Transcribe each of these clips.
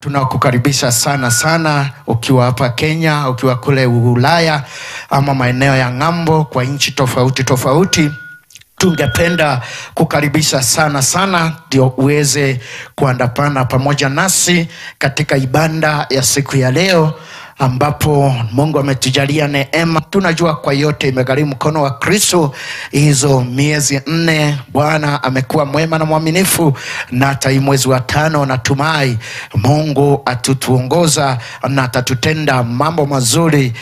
Tunakukaribisha sana sana ukiwa hapa Kenya, ukiwa kule Ulaya ama maeneo ya ng'ambo kwa nchi tofauti tofauti. Tungependa kukaribisha sana sana ndio uweze kuandamana pamoja nasi katika ibada ya siku ya leo, ambapo Mungu ametujalia neema. Tunajua kwa yote imegharimu mkono wa Kristo. Hizo miezi 4 Bwana amekuwa mwema na mwaminifu, na hata hii mwezi wa 5 natumai Mungu atutuongoza na atatutenda mambo mazuri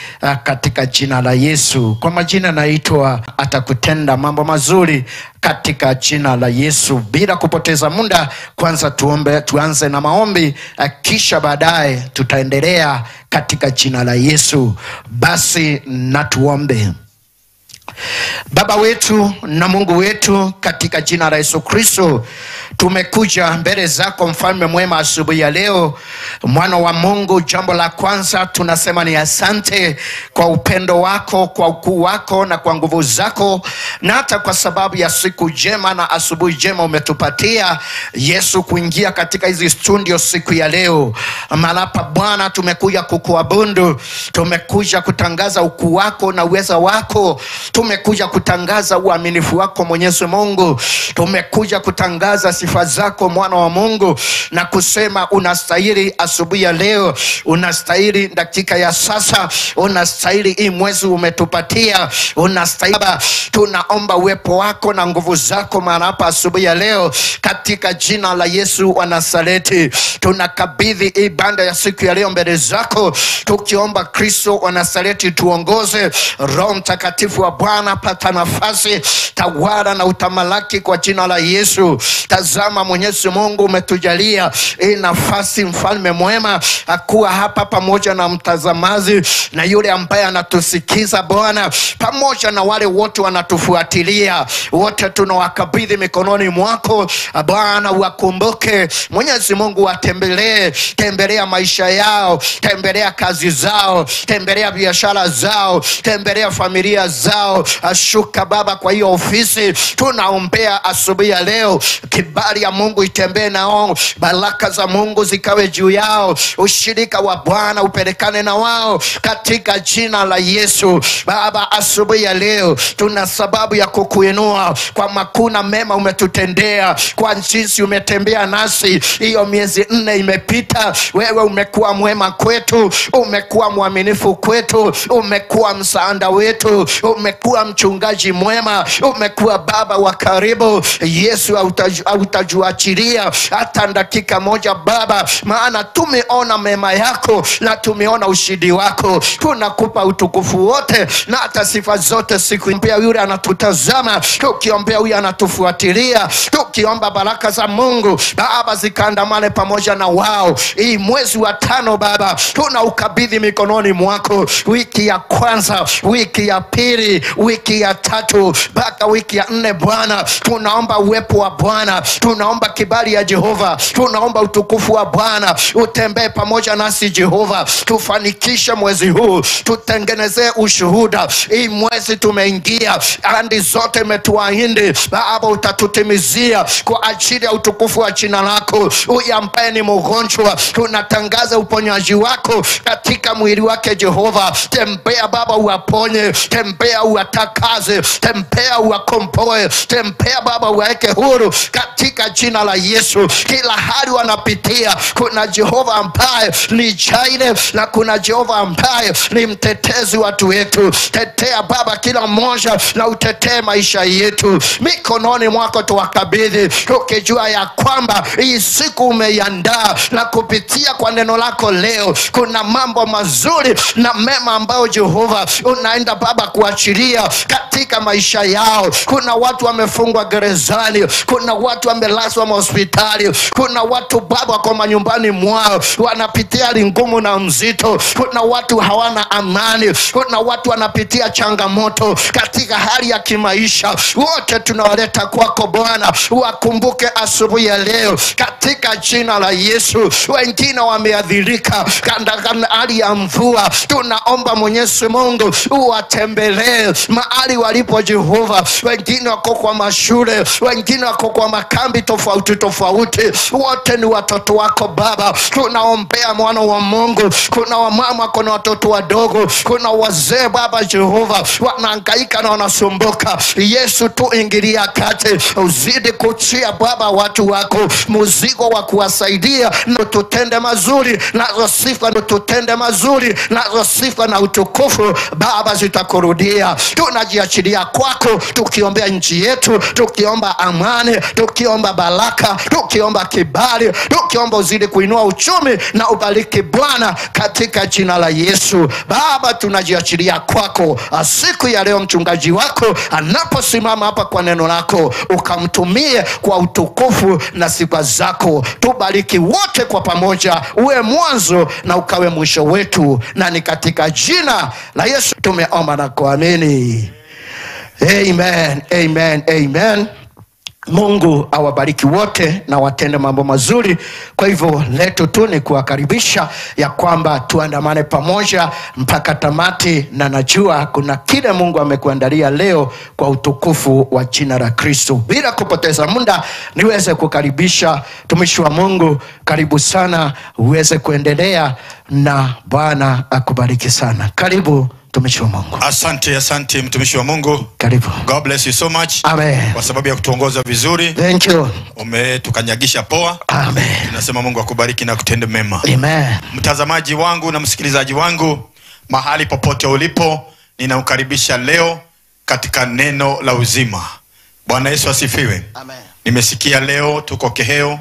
katika jina la Yesu. Kwa majina naitwa atakutenda mambo mazuri katika jina la Yesu. Bila kupoteza muda, kwanza tuombe, tuanze na maombi, kisha baadaye tutaendelea katika jina la Yesu. Basi na tuombe. Baba wetu na Mungu wetu, katika jina la Yesu Kristo tumekuja mbele zako mfalme mwema asubuhi ya leo. Mwana wa Mungu, jambo la kwanza tunasema ni asante kwa upendo wako, kwa ukuu wako na kwa nguvu zako, na hata kwa sababu ya siku njema na asubuhi njema umetupatia Yesu kuingia katika hizi studio siku ya leo. Malapa Bwana, tumekuja kukuabudu, tumekuja kutangaza ukuu wako na uweza wako, tumekuja kutangaza uaminifu wako Mwenyezi Mungu, tumekuja kutangaza sifa zako mwana wa Mungu, na kusema unastahili asubuhi ya leo, unastahili dakika ya sasa, unastahili hii mwezi umetupatia, unastahili. Tunaomba uwepo wako na nguvu zako mahali hapa asubuhi ya leo katika jina la Yesu wa Nazareti. Tunakabidhi hii ibada ya siku ya leo mbele zako, tukiomba Kristo wa Nazareti tuongoze. Roho Mtakatifu wa Bwana, pata nafasi, tawala na utamalaki kwa jina la Yesu. Tazama Mwenyezi Mungu, umetujalia hii nafasi mfalme mwema akuwa hapa pamoja na mtazamaji na yule ambaye anatusikiza Bwana, pamoja na wale wote wanatufuatilia, wote tunawakabidhi mikononi mwako Bwana. Wakumbuke Mwenyezi Mungu, watembelee, tembelea maisha yao, tembelea kazi zao, tembelea biashara zao, tembelea familia zao. Ashuka Baba kwa hiyo ofisi tunaombea asubuhi ya leo, kibali ya Mungu itembee nao, baraka za Mungu zikawe juu yao, ushirika wa Bwana upelekane na wao katika jina la Yesu. Baba, asubuhi ya leo tuna sababu ya kukuinua kwa makuna mema umetutendea, kwa jinsi umetembea nasi hiyo miezi 4 imepita. Wewe umekuwa mwema kwetu, umekuwa mwaminifu kwetu, umekuwa msaada wetu, umekuwa mchungaji mwema, umekuwa baba wa karibu. Yesu, hautajuachilia hata dakika moja Baba, maana tumeona mema yako na tumeona ushindi wako. Tunakupa utukufu wote na hata sifa zote siku mpya. Yule anatutazama, tukiombea huyu anatufuatilia, tukiomba baraka za Mungu Baba zikaandamane pamoja na wao. Hii mwezi wa 5 Baba tunaukabidhi mikononi mwako, wiki ya kwanza, wiki ya pili, wiki ya 3 mpaka wiki ya 4 Bwana, tunaomba uwepo wa Bwana, tunaomba kibali ya Jehova, tunaomba utukufu wa Bwana utembee pamoja nasi Jehova. Tufanikishe mwezi huu, tutengenezee ushuhuda. Hii mwezi tumeingia, ahadi zote umetuahidi Baba utatutimizia kwa ajili ya utukufu wa jina lako. Huyu ambaye ni mgonjwa, tunatangaza uponyaji wako katika mwili wake Jehova. Tembea Baba uwaponye, tembea uwatakaze, tembea uwakomboe, tembea Baba uwaeke huru katika jina la Yesu. Kila hali wanapitia, kuna Jehova ambaye ni Jireh na kuna Jehova ambaye ni mtetezi watu wetu. Tetea Baba kila mmoja na utetee maisha yetu. Mikononi mwako tuwakabidhi, tukijua ya kwamba hii siku umeiandaa, na kupitia kwa neno lako leo kuna mambo mazuri na mema ambayo Jehova unaenda Baba kuachilia katika maisha yao. Kuna watu wamefungwa gerezani, kuna watu wamelazwa hospitali, kuna watu Baba kwa manyumbani mwao wanapitia hali ngumu na mzito, kuna watu hawana amani, kuna watu wanapitia changamoto katika hali ya kimaisha. Wote tunawaleta kwako Bwana, wakumbuke asubuhi ya leo katika jina la Yesu. Wengine wameadhirika katika hali ya mvua, tunaomba Mwenyezi Mungu uwatembelee mahali walipo Jehova, wengine wako kwa mashule, wengine wako kwa makambi tofauti tofauti. Wote ni watoto wako Baba. Tunaombea mwana wa Mungu, kuna wamama, kuna watoto wadogo, kuna wazee Baba Jehova, wanahangaika na wanasumbuka. Yesu, tuingilia kati, uzidi kutia Baba watu wako mzigo wa kuwasaidia, na tutende mazuri, na sifa, tutende mazuri, na sifa na utukufu Baba zitakurudia. Tunajiachilia kwako, tukiombea nchi yetu, tukiomba amani, tukiomba baraka, tukiomba kibali, tukiomba uzidi kuinua uchumi na ubariki Bwana, katika jina la Yesu. Baba, tunajiachilia kwako siku ya leo. Mchungaji wako anaposimama hapa kwa neno lako, ukamtumie kwa utukufu na sifa zako. Tubariki wote kwa pamoja, uwe mwanzo na ukawe mwisho wetu, na ni katika jina la Yesu tumeomba na kuamini. Amen, amen, amen. Mungu awabariki wote na watende mambo mazuri. Kwa hivyo letu tu ni kuwakaribisha ya kwamba tuandamane pamoja mpaka tamati, na najua kuna kile Mungu amekuandalia leo kwa utukufu wa jina la Kristo. Bila kupoteza muda, niweze kukaribisha mtumishi wa Mungu. Karibu sana, uweze kuendelea na Bwana akubariki sana. Karibu mtumishi wa Mungu. Asante, asante mtumishi wa Mungu. Karibu. God bless you so much. Amen. Kwa sababu ya kutuongoza vizuri. Thank you. Umetukanyagisha poa. Amen. Tunasema Mungu akubariki na kutende mema. Amen. Mtazamaji wangu na msikilizaji wangu, mahali popote ulipo, ninakukaribisha leo katika neno la uzima. Bwana Yesu asifiwe. Amen. Nimesikia leo tuko Keheo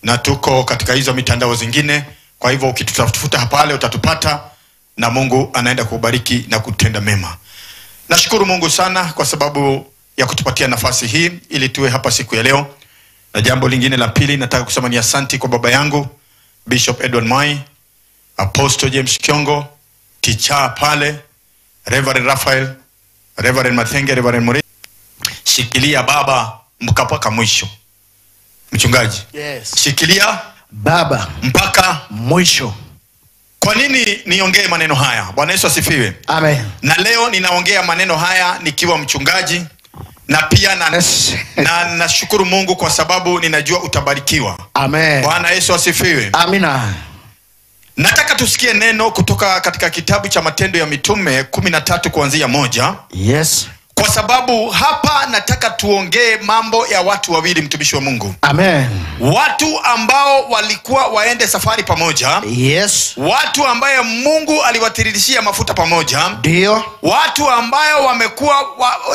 na tuko katika hizo mitandao zingine. Kwa hivyo ukitutafuta pale utatupata, na Mungu anaenda kubariki na kutenda mema. Nashukuru Mungu sana kwa sababu ya kutupatia nafasi hii ili tuwe hapa siku ya leo. Na jambo lingine la pili nataka kusema ni asanti kwa baba yangu Bishop Edward Mai, Apostle James Kiongo, Ticha pale, Reverend Raphael, Reverend Mathenge, Reverend Muri. Shikilia baba mpaka mwisho. Mchungaji. Yes. Shikilia baba mpaka mwisho. Kwa nini niongee maneno haya? Bwana Yesu asifiwe. Amen. Na leo ninaongea maneno haya nikiwa mchungaji, na pia na, yes. na nashukuru Mungu kwa sababu ninajua utabarikiwa. Amen. Bwana Yesu asifiwe. Amina. Nataka tusikie neno kutoka katika kitabu cha Matendo ya Mitume 13 kuanzia 1. Yes. Kwa sababu hapa nataka tuongee mambo ya watu wawili, mtumishi wa Mungu. Amen. Watu ambao walikuwa waende safari pamoja. Yes. Watu ambaye Mungu aliwatiririshia mafuta pamoja. Ndio. Watu ambayo wamekuwa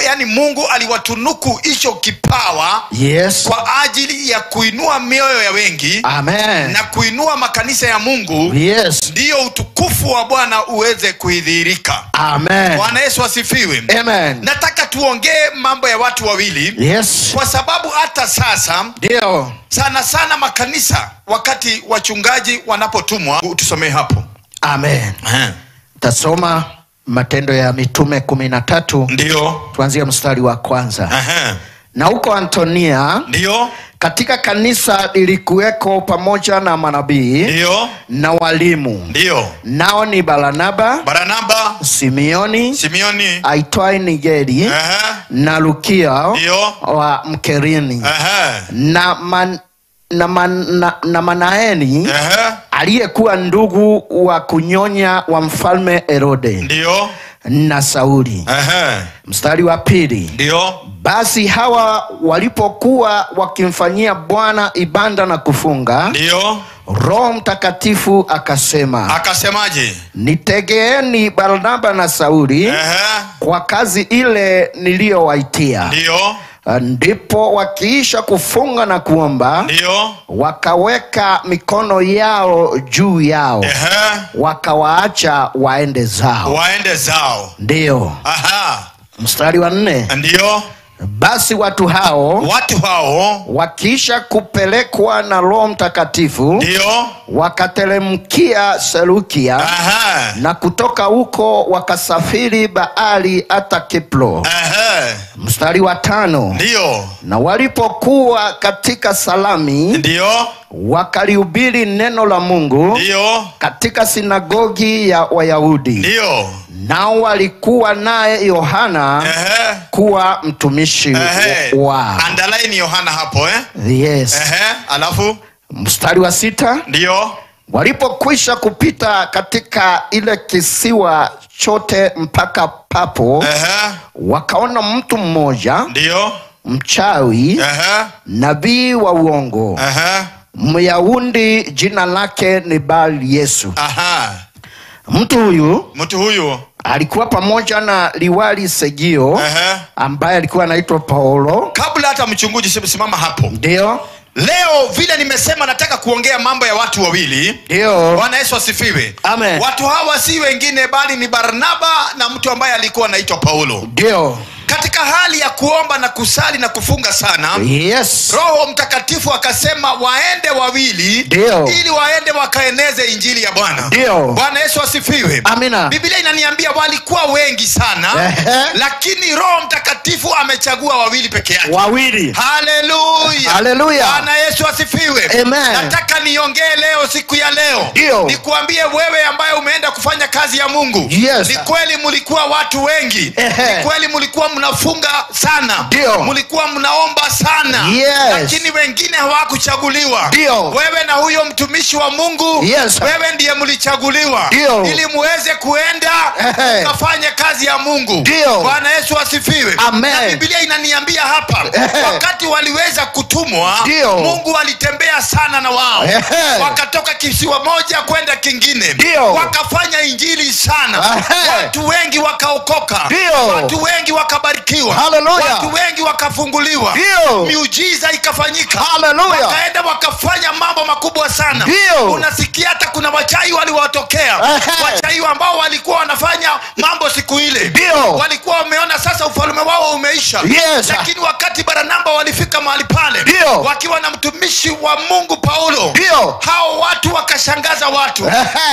yani Mungu aliwatunuku hicho kipawa. Yes. Kwa ajili ya kuinua mioyo ya wengi. Amen. Na kuinua makanisa ya Mungu. Yes. Ndio utukufu wa Bwana uweze kuidhihirika. Amen. Bwana Yesu asifiwe. Amen. Nataka tuongee mambo ya watu wawili. Yes. Kwa sababu hata sasa ndio sana sana makanisa wakati wachungaji wanapotumwa, tusomee hapo. Amen. Tasoma Matendo ya Mitume 13. Ndio. Tuanzie mstari wa kwanza. Na huko Antonia, ndio, katika kanisa lilikuweko pamoja na manabii, ndio, na walimu, ndio, nao ni Barnaba, Simeoni aitwaye Nigeri, na Lukia ndio, wa Mkerini, na Manaeni aliyekuwa ndugu wa kunyonya wa mfalme Herode, ndio, na Sauli. Mstari wa pili. Ndio. Basi hawa walipokuwa wakimfanyia Bwana ibada na kufunga, ndio, Roho Mtakatifu akasema. Akasemaje? Nitegeeni Barnaba na Sauli kwa kazi ile niliyowaitia. Ndio. Ndipo wakiisha kufunga na kuomba, ndio, wakaweka mikono yao juu yao, wakawaacha waende zao. Waende zao. Ndio. Aha. Mstari wa 4. Ndio. Basi watu hao wakiisha kupelekwa na Roho Mtakatifu, ndio, wakatelemkia Selukia, na kutoka huko wakasafiri bahari hata Kipro. Mstari wa 5. Ndio. Na walipokuwa katika Salami, ndio, wakalihubiri neno la Mungu, ndio, katika sinagogi ya Wayahudi. Ndio. Nao walikuwa naye Yohana kuwa mtumishi wao. Underline Yohana hapo Yes. Alafu mstari wa 6. Ndio. Walipokwisha kupita katika ile kisiwa chote mpaka Papo, wakaona mtu mmoja, ndio, mchawi, nabii wa uongo, Myahudi, jina lake ni Bali Yesu. Mtu huyu alikuwa pamoja na liwali Sergio, ambaye alikuwa anaitwa Paulo. Kabla hata mchunguji, simama hapo. Ndio. Leo vile nimesema nataka kuongea mambo ya watu wawili. Ndio. Bwana Yesu asifiwe. Amen. Watu hawa si wengine bali ni Barnaba na mtu ambaye alikuwa anaitwa Paulo. Ndio. Katika hali ya kuomba na kusali na kufunga sana, yes, Roho Mtakatifu akasema waende wawili, ndio, ili waende wakaeneze injili ya Bwana. Ndio. Bwana Yesu asifiwe. Amina. Biblia inaniambia walikuwa wengi sana, lakini Roho Mtakatifu amechagua wawili peke yake. Wawili. Haleluya. Haleluya. Bwana Yesu asifiwe. Amen. Nataka niongee leo, siku ya leo, nikuambie wewe ambaye umeenda kufanya kazi ya Mungu. Yes. Ni kweli mlikuwa watu wengi. Ni kweli mlikuwa mnafunga sana, mlikuwa mnaomba sana, yes, lakini wengine hawakuchaguliwa. Wewe na huyo mtumishi wa Mungu, yes, wewe ndiye mlichaguliwa ili muweze kuenda mkafanye kazi ya Mungu. Bwana Yesu asifiwe. Amen. Na Biblia inaniambia hapa, wakati waliweza kutumwa, Mungu alitembea sana na wao. Wakatoka kisiwa moja kwenda kingine, wakafanya injili sana. Watu wengi wakaokoka, watu wengi wakabarikiwa, watu wengi wakafunguliwa, miujiza ikafanyika. Wakaenda wakafanya mambo makubwa sana. Unasikia hata kuna wachai waliwatokea, wachai ambao walikuwa wanafanya mambo siku ile, walikuwa wameona sasa ufalme wao umeisha. Yes. Lakini wakati Barnaba walifika mahali pale, wakiwa na mtumishi wa Mungu Paulo, hao watu wakashangaza watu.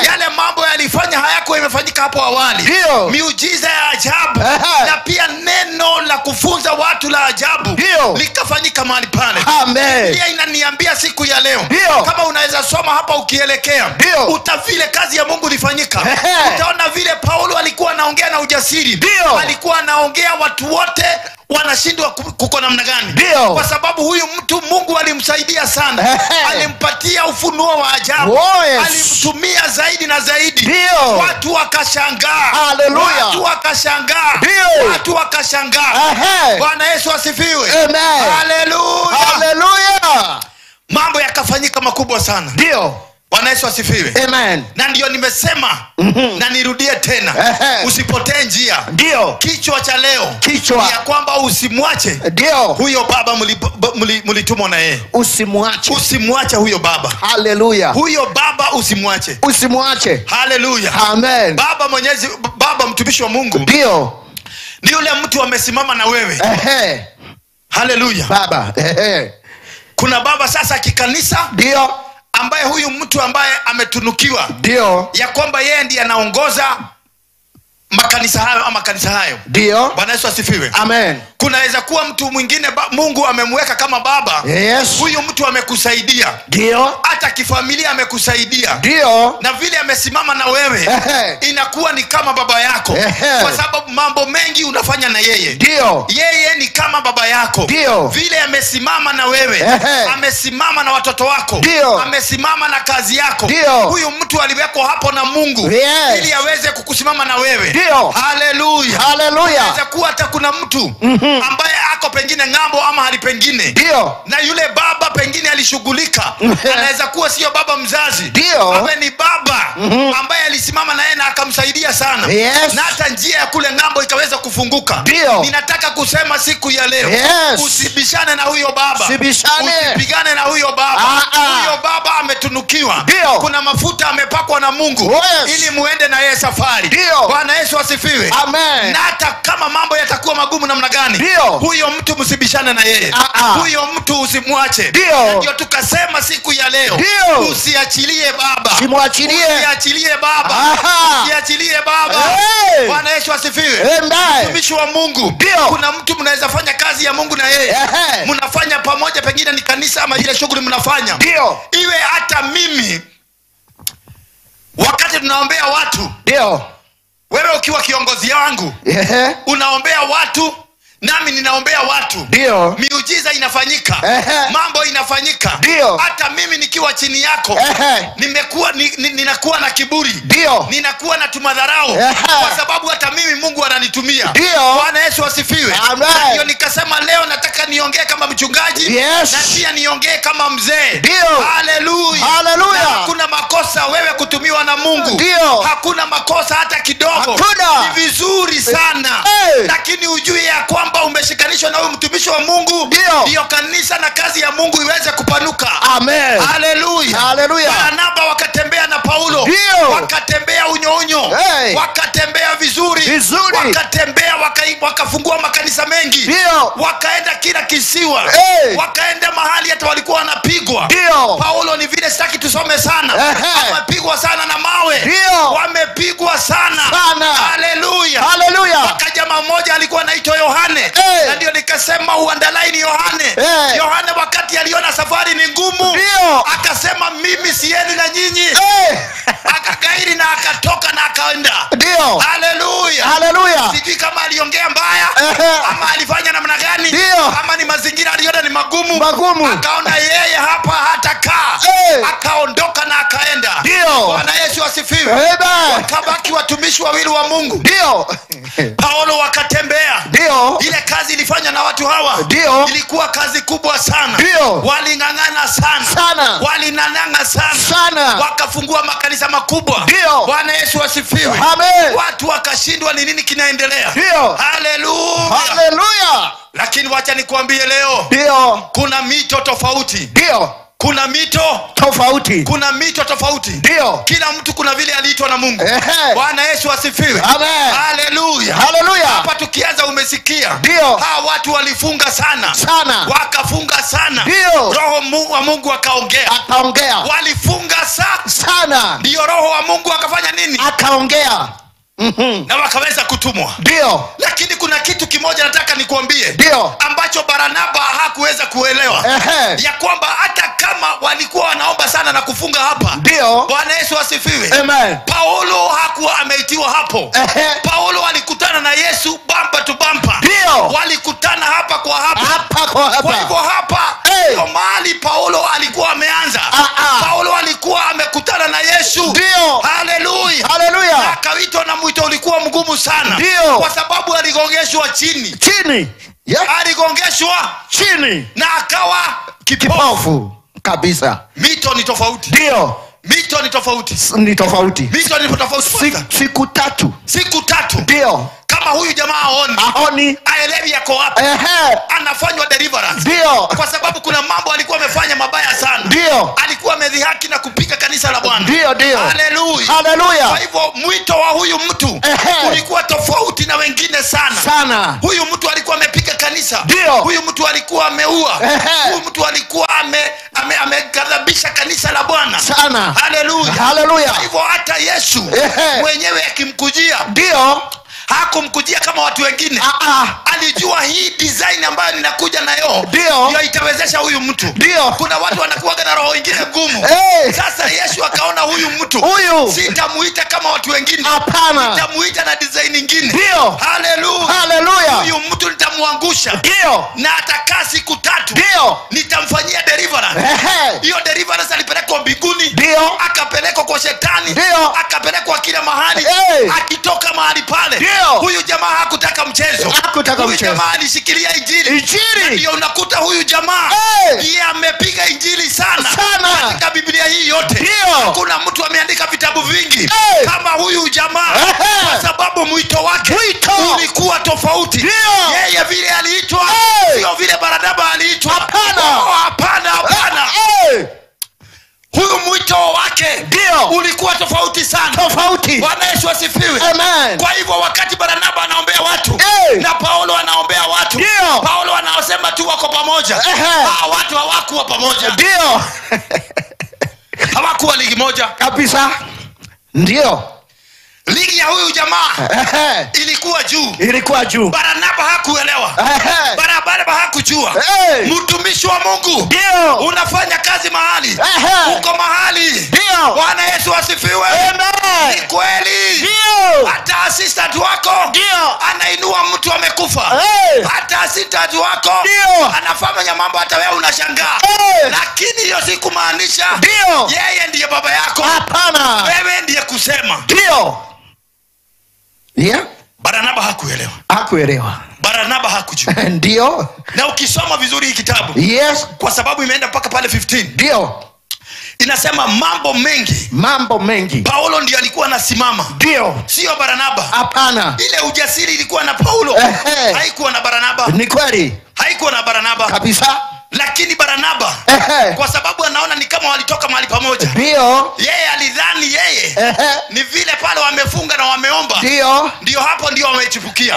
Yale mambo yalifanya hayakuwa imefanyika hapo awali. Miujiza ya ajabu na pia neno la kufunza watu la ajabu likafanyika mahali pale. Amen. Biblia inaniambia siku ya leo, kama unaweza soma hapa ukielekea, utavile kazi ya Mungu ilifanyika. Utaona vile Paulo alikuwa anaongea na ujasiri. Alikuwa anaongea watu wote wanashindwa kuko namna gani, kwa sababu huyu mtu Mungu alimsaidia sana, alimpatia ufunuo wa ajabu, alimtumia zaidi na zaidi. Watu wakashangaa. Watu wakashangaa. Watu wakashangaa. Bwana Yesu asifiwe. Amen. Haleluya. Haleluya. Mambo yakafanyika makubwa sana. Ndio. Bwana Yesu asifiwe. Amen. Na ndio nimesema, na nirudie tena, usipotee njia. Ndio. Kichwa cha leo, kichwa ni ya kwamba usimwache, ndio, huyo baba mlitumwa na yeye. Usimwache. Usimwache huyo baba. Haleluya. Huyo baba usimwache. Usimwache. Haleluya. Amen. Baba Mwenyezi, baba mtumishi wa Mungu, ndio, ni yule mtu amesimama na wewe. Haleluya. Baba. Kuna baba sasa kikanisa, ndio, ambaye huyu mtu ambaye ametunukiwa, ndio, ya kwamba yeye ndiye anaongoza makanisa hayo ama kanisa hayo. Ndio. Bwana Yesu asifiwe. Amen. Kunaweza kuwa mtu mwingine Mungu amemweka kama baba. Yes. Huyu mtu amekusaidia. Ndio. Hata kifamilia amekusaidia. Ndio. Na vile amesimama na wewe, inakuwa ni kama baba yako. Kwa sababu mambo mengi unafanya na yeye. Ndio. Yeye ni kama baba yako. Ndio. Vile amesimama na wewe, amesimama na watoto wako, ndio, amesimama na kazi yako. Ndio. Huyu mtu aliwekwa hapo na Mungu, yes, ili aweze kukusimama na wewe. Ndio. Haleluya. Haleluya. Inaweza kuwa hata kuna mtu ambaye ako pengine ng'ambo ama hali pengine, ndio, na yule baba pengine alishughulika. Anaweza kuwa sio baba mzazi, ndio, awe ni baba ambaye alisimama na yeye na akamsaidia sana, yes, na hata njia ya kule ng'ambo ikaweza kufunguka. Ndio. Ninataka kusema siku ya leo, yes, usibishane na huyo baba, usibishane, usipigane na huyo baba. Huyo baba ametunukiwa, ndio, kuna mafuta amepakwa na Mungu, yes, ili muende na yeye safari. Ndio. Bwana Yesu asifiwe. Amen. Na hata kama mambo yatakuwa magumu namna gani, ndio, huyo mtu msibishane na yeye. Huyo mtu usimwache. Ndio. Ndio tukasema siku ya leo, usiachilie baba. Usimwachilie. Usiachilie baba. Usiachilie baba. Hey. Bwana Yesu asifiwe. Amen. Mtumishi wa Mungu, ndio, kuna mtu mnaweza fanya kazi Mungu na yeye, mnafanya pamoja, pengine ni kanisa ama ile shughuli mnafanya. Ndio. Iwe hata mimi wakati tunaombea watu, ndio, wewe ukiwa kiongozi wangu, unaombea watu nami ninaombea watu, ndio, miujiza inafanyika, mambo inafanyika. Ndio. Hata mimi nikiwa chini yako, nimekuwa ninakuwa na kiburi, ndio, ninakuwa na tumadharau, kwa sababu hata mimi Mungu ananitumia. Ndio. Bwana Yesu asifiwe. Amen. Ndio nikasema leo nataka niongee kama mchungaji, yes, na pia niongee kama mzee. Ndio. Haleluya. Haleluya. Hakuna makosa wewe kutumiwa na Mungu. Ndio. Hakuna makosa hata kidogo. Hakuna. Ni vizuri sana. Hey. Lakini ujue ya kwamba umeshikanishwa na huyu mtumishi wa Mungu, ndio kanisa na kazi ya Mungu iweze kupanuka. Amen. Haleluya. Haleluya. Barnaba wakatembea na Paulo, wakatembea unyounyo, hey, wakatembea vizuri, vizuri, wakatembea wakafungua makanisa mengi, ndio, wakaenda kila kisiwa, hey, wakaenda mahali hata walikuwa wanapigwa. Ndio. Paulo ni vile sitaki tusome sana, wamepigwa sana na mawe, ndio, wamepigwa sana sana. Haleluya. Haleluya. Wakaja mmoja alikuwa anaitwa Yohane. Hey. Na ndio nikasema uandalai Yohane. Hey. Yohane wakati aliona safari ni ngumu, ndio, akasema mimi siendi na nyinyi. Hey. Akagairi na akatoka na akaenda. Ndio. Haleluya. Haleluya. Sijui kama aliongea mbaya, ama alifanya namna gani, ndio, ama ni mazingira aliona ni magumu, magumu, akaona yeye hapa hatakaa. Hey. Akaondoka na akaenda. Ndio. Bwana Yesu asifiwe. Amen. Wakabaki watumishi wawili wa Mungu. Ndio. Paulo wakatembea. Ndio. Ile kazi ilifanywa na watu hawa, ndio, ilikuwa kazi kubwa sana. Ndio. Waling'ang'ana sana. Sana. Walinananga sana. Sana. Wakafungua makanisa makubwa. Ndio. Bwana Yesu asifiwe. Amen. Watu wakashindwa ni nini kinaendelea. Ndio. Haleluya. Haleluya. Lakini wacha nikuambie leo, ndio, kuna mito tofauti. Ndio. Kuna mito tofauti. Kuna mito tofauti. Ndio. Kila mtu kuna vile aliitwa na Mungu. Bwana Yesu asifiwe. Amen. Haleluya. Haleluya. Hapa tukianza umesikia. Ndio. Hawa watu walifunga sana. Sana. Wakafunga sana. Ndio. Roho wa Mungu akaongea. Akaongea. Walifunga sana. Ndio Roho wa Mungu akafanya nini? Akaongea. Na wakaweza kutumwa. Ndio. Lakini kuna kitu kimoja nataka nikuambie, ndio, ambacho Barnaba hakuweza kuelewa, ya kwamba hata kama walikuwa wanaomba sana na kufunga hapa, ndio, Bwana Yesu asifiwe. Amen. Paulo hakuwa ameitiwa hapo. Paulo alikutana na Yesu bumper to bumper. Ndio. Walikutana hapa kwa hapa. Hapa kwa hapa. Kwa hivyo hapa ndio mahali Paulo alikuwa ameanza. Paulo alikuwa amekutana na Yesu. Ndio. Haleluya. Haleluya. Akaitwa na mwito ulikuwa mgumu sana. Ndio. Kwa sababu aligongeshwa chini. Chini. Yeah. Aligongeshwa chini na akawa kipofu kabisa. Mito ni tofauti. Ndio. Mito ni tofauti. Ni tofauti. Mito ni tofauti. Siku tatu. Siku tatu. Ndio. Kama huyu jamaa aoni, aoni, aelewi yako wapi. Anafanywa deliverance. Ndio. Kwa sababu kuna mambo alikuwa amefanya mabaya sana. Ndio. Alikuwa amedhihaki na kupiga kanisa la Bwana. Ndio, ndio. Haleluya. Haleluya. Kwa hivyo mwito wa huyu mtu ulikuwa tofauti na wengine sana. Sana. Huyu mtu alikuwa amepiga kanisa. Ndio. Huyu mtu alikuwa ameua. Huyu mtu alikuwa ameghadhabisha kanisa la Bwana. Sana. Haleluya. Haleluya. Kwa hivyo hata Yesu mwenyewe akimkujia, ndio, hakumkujia kama watu wengine. Alijua hii design ambayo ninakuja nayo ndio itawezesha huyu mtu. Ndio. Kuna watu wanakuwa na roho nyingine ngumu. Sasa Yesu akaona huyu mtu, huyu sitamuita kama watu wengine. Hapana. Nitamuita na design nyingine. Ndio. Haleluya. Haleluya. Huyu mtu nitamuangusha. Ndio. Na atakaa siku tatu. Ndio. Nitamfanyia deliverance. Hiyo deliverance alipelekwa mbinguni. Ndio. Akapelekwa kwa shetani. Ndio. Akapelekwa kila mahali. Akitoka mahali pale, huyu jamaa hakutaka mchezo. Hakutaka huyu mchezo. Jamaa alishikilia injili. Injili. Ndio unakuta huyu jamaa ndiye amepiga injili sana, sana katika Biblia hii yote. Hakuna mtu ameandika vitabu vingi kama huyu jamaa, kwa sababu mwito wake ulikuwa tofauti. Yeye vile aliitwa sio vile Barnaba aliitwa. Hapana. Hapana, hapana. Huyu mwito wake ulikuwa tofauti sana. Tofauti. Bwana Yesu asifiwe. Amen. Kwa hivyo wakati Barnaba anaombea watu na Paulo anaombea watu, Paulo anasema tu wako pamoja. Hawa watu hawakuwa pamoja. Ndio. Hawakuwa ligi moja kabisa. Ndio. Ligi ya huyu jamaa ilikuwa juu. Ilikuwa juu. Barnaba hakuelewa. Barnaba hakuelewa. Hakujua. Hey. Mtumishi wa Mungu. Ndio. Unafanya kazi mahali. Uko mahali. Ndio. Bwana Yesu asifiwe. Amen. Ni kweli. Ndio. Hata assistant wako. Ndio. Anainua mtu amekufa. Hey. Hata assistant wako. Ndio. Anafanya mambo hata wewe unashangaa. Hey. Lakini hiyo si kumaanisha. Ndio. Yeye ndiye baba yako. Hapana. Wewe ndiye kusema. Ndio. Yeah. Barnaba hakuelewa. Hakuelewa. Barnaba hakujua. Ndio. Na ukisoma vizuri hii kitabu. Yes. Kwa sababu imeenda mpaka pale 15. Ndio. Inasema mambo mengi. Mambo mengi. Paulo ndiye alikuwa anasimama. Ndio. Sio Barnaba. Hapana. Ile ujasiri ilikuwa na Paulo. Haikuwa na Barnaba. Ni kweli. Haikuwa na Barnaba. Kabisa. Lakini Barnaba kwa sababu anaona ni kama walitoka mahali pamoja. Ndio. Yeye alidhani yeye ni vile pale wamefunga na wameomba. Ndio. Ndio hapo ndio wamechipukia.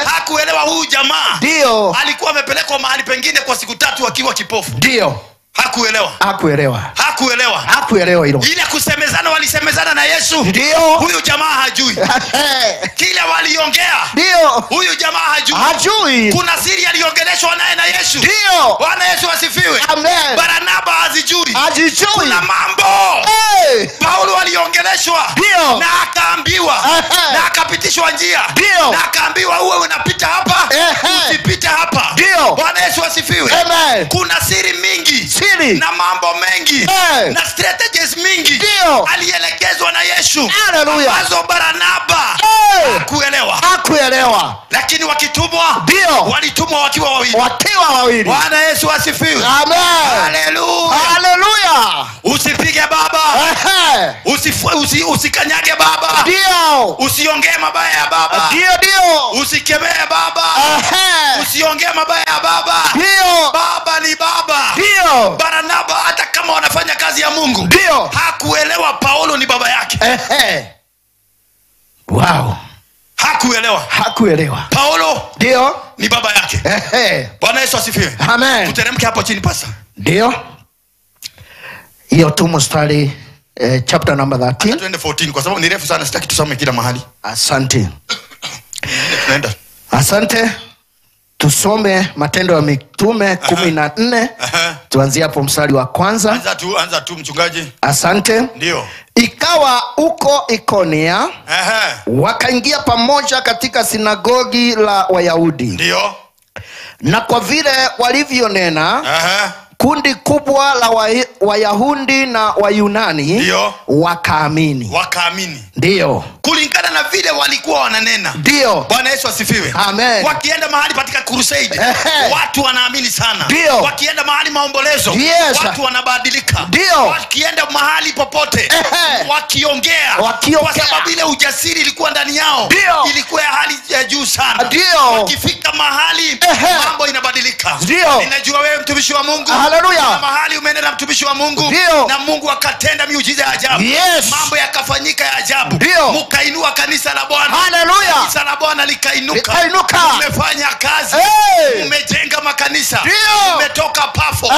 Hakuelewa huyu jamaa. Ndio. Alikuwa amepelekwa mahali pengine kwa siku 3 akiwa kipofu. Ndio. Hakuelewa. Hakuelewa. Hakuelewa. Hakuelewa hilo. Ile kusemezana walisemezana na Yesu. Ndio. Huyu jamaa hajui. Kile waliongea. Ndio. Huyu jamaa hajui. Hajui. Kuna siri aliongeleshwa naye na Yesu. Ndio. Bwana Yesu asifiwe. Amen. Barnaba hazijui. Hajui. Kuna mambo. Hey. Paulo aliongeleshwa. Ndio. Na akaambiwa. Na akapitishwa njia. Ndio. Na akaambiwa uwe unapita hapa. Usipite hapa. Ndio. Bwana Yesu asifiwe. Amen. Kuna siri mingi. Siri. Na mambo mengi. Hey. Na strategies mingi. Ndio. Alielekezwa na Yesu. Hallelujah. Ambazo Barnaba hakuelewa. Hakuelewa. Lakini wakitumwa, ndio, walitumwa wakiwa wawili. Wakiwa wawili. Bwana Yesu asifiwe. Amen. Hallelujah. Hallelujah. Usipige baba. Usikanyage baba. Ndio. Usiongee mabaya ya baba. Ndio, ndio. Usikemee baba. Usiongee mabaya ya baba. Ndio. Baba ni baba. Ndio. Barnaba hata kama wanafanya kazi ya Mungu, ndio, hakuelewa Paulo ni baba yake. Wow. Hakuelewa. Hakuelewa. Paulo ndio ni baba yake. Bwana Yesu asifiwe. Amen. Tuteremke hapo chini pasa. Ndio. Hiyo tu mstari chapter number 13. Tuende 14 kwa sababu ni refu sana, sitaki tusome kila mahali. Asante. Tunaenda. Asante. Tusome Matendo ya Mitume 14. Tuanzie hapo mstari wa kwanza. Anza tu mchungaji. Asante. Ndio. Ikawa uko Ikonia, wakaingia pamoja katika sinagogi la Wayahudi. Ndio. Na kwa vile walivyonena, kundi kubwa la Wayahudi na Wayunani ndio wakaamini. Wakaamini. Ndio. Kulingana na vile walikuwa wananena. Ndio. Bwana Yesu asifiwe. Amen. Wakienda mahali katika crusade, watu wanaamini sana. Ndio. Wakienda mahali maombolezo, yes, watu wanabadilika. Ndio. Wakienda mahali popote, wakiongea, kwa sababu ile ujasiri ilikuwa ndani yao. Ndio. Ilikuwa ya hali ya juu sana. Ndio. Wakifika mahali, mambo inabadilika. Ndio. Ninajua wewe mtumishi wa Mungu. Haleluya. Na mahali umeenda na mtumishi wa Mungu. Ndio. Na Mungu akatenda miujiza ya ajabu. Yes. Mambo yakafanyika ya ajabu. Ndio. Mkainua kanisa la Bwana. Haleluya. Kanisa la Bwana likainuka. Likainuka. Umefanya kazi. Hey. Umejenga makanisa. Ndio. Umetoka Pafo.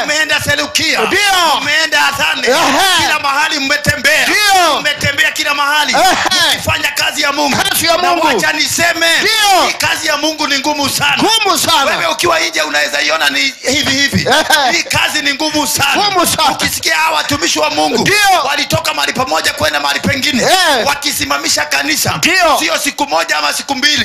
Umeenda Seleukia. Ndio. Umeenda Athene. Kila mahali mmetembea. Ndio. Mmetembea kila mahali. Mkifanya kazi ya Mungu. Kazi ya Mungu. Na wacha niseme, Ndio. kazi ya Mungu ni ngumu sana. Ngumu sana. Wewe ukiwa nje unaweza iona ni hivi hivi. Hii kazi ni ngumu sana. Ngumu sana. Ukisikia hawa watumishi wa Mungu walitoka mahali pamoja kwenda mahali pengine, wakisimamisha kanisa, sio siku moja ama siku mbili.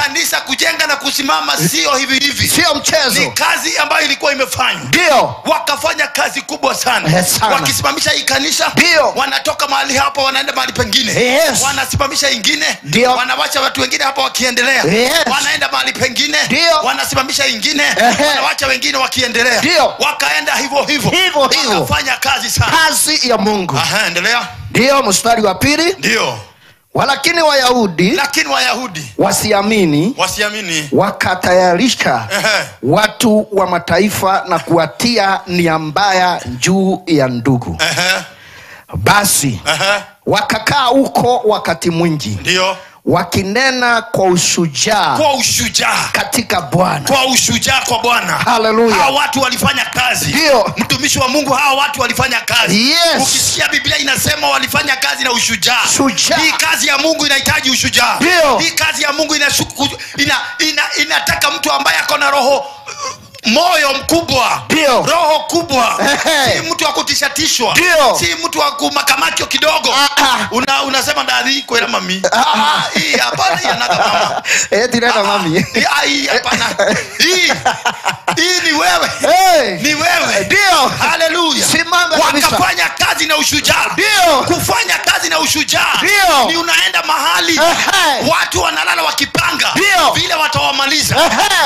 Kanisa kujenga na kusimama sio hivi hivi. Sio mchezo. Ni kazi ambayo ilikuwa imefanywa. Ndio. Wakafanya kazi kubwa sana. Sana. Wakisimamisha hii kanisa, wanatoka mahali hapo wanaenda mahali pengine. Yes. Wanasimamisha ingine, Ndio. wanawacha watu wengine hapo wakiendelea. Yes. Wanaenda mahali pengine, Ndio. wanasimamisha ingine, wanawacha wengine wakiendelea. Ndio. Wakaenda hivyo hivyo. Hivyo hivyo. Wakafanya kazi sana. Kazi ya Mungu. Aha, endelea. Ndio mstari wa pili. Ndio. Walakini Wayahudi, wasiamini, wakatayarisha watu wa mataifa na kuwatia nia mbaya juu ya ndugu. Basi wakakaa huko wakati mwingi. Ndio. Wakinena kwa ushujaa. Kwa ushujaa. Katika Bwana. Kwa ushujaa kwa Bwana. Hallelujah. Hawa watu walifanya kazi. Ndio. Mtumishi wa Mungu, hawa watu walifanya kazi. Yes. Ukisikia Biblia inasema walifanya kazi na ushujaa. Shujaa. Hii kazi ya Mungu inahitaji ushujaa. Ndio. Hii kazi ya Mungu inataka mtu ambaye ako na roho Moyo mkubwa, roho kubwa, si mtu wa kutishatishwa, si mtu wa kumakamakio kidogo. Unasema ndani kwela mami. Hii hapana, hii anaga mama. Eti nena mami. Hii hapana. Hii ni wewe. Ni wewe. Ndio. Haleluya. Simama kabisa. Wakafanya kazi na ushujaa. Ndio. Kufanya kazi na ushujaa. Ndio. Ni unaenda mahali watu wanalala wakipanga vile watawamaliza,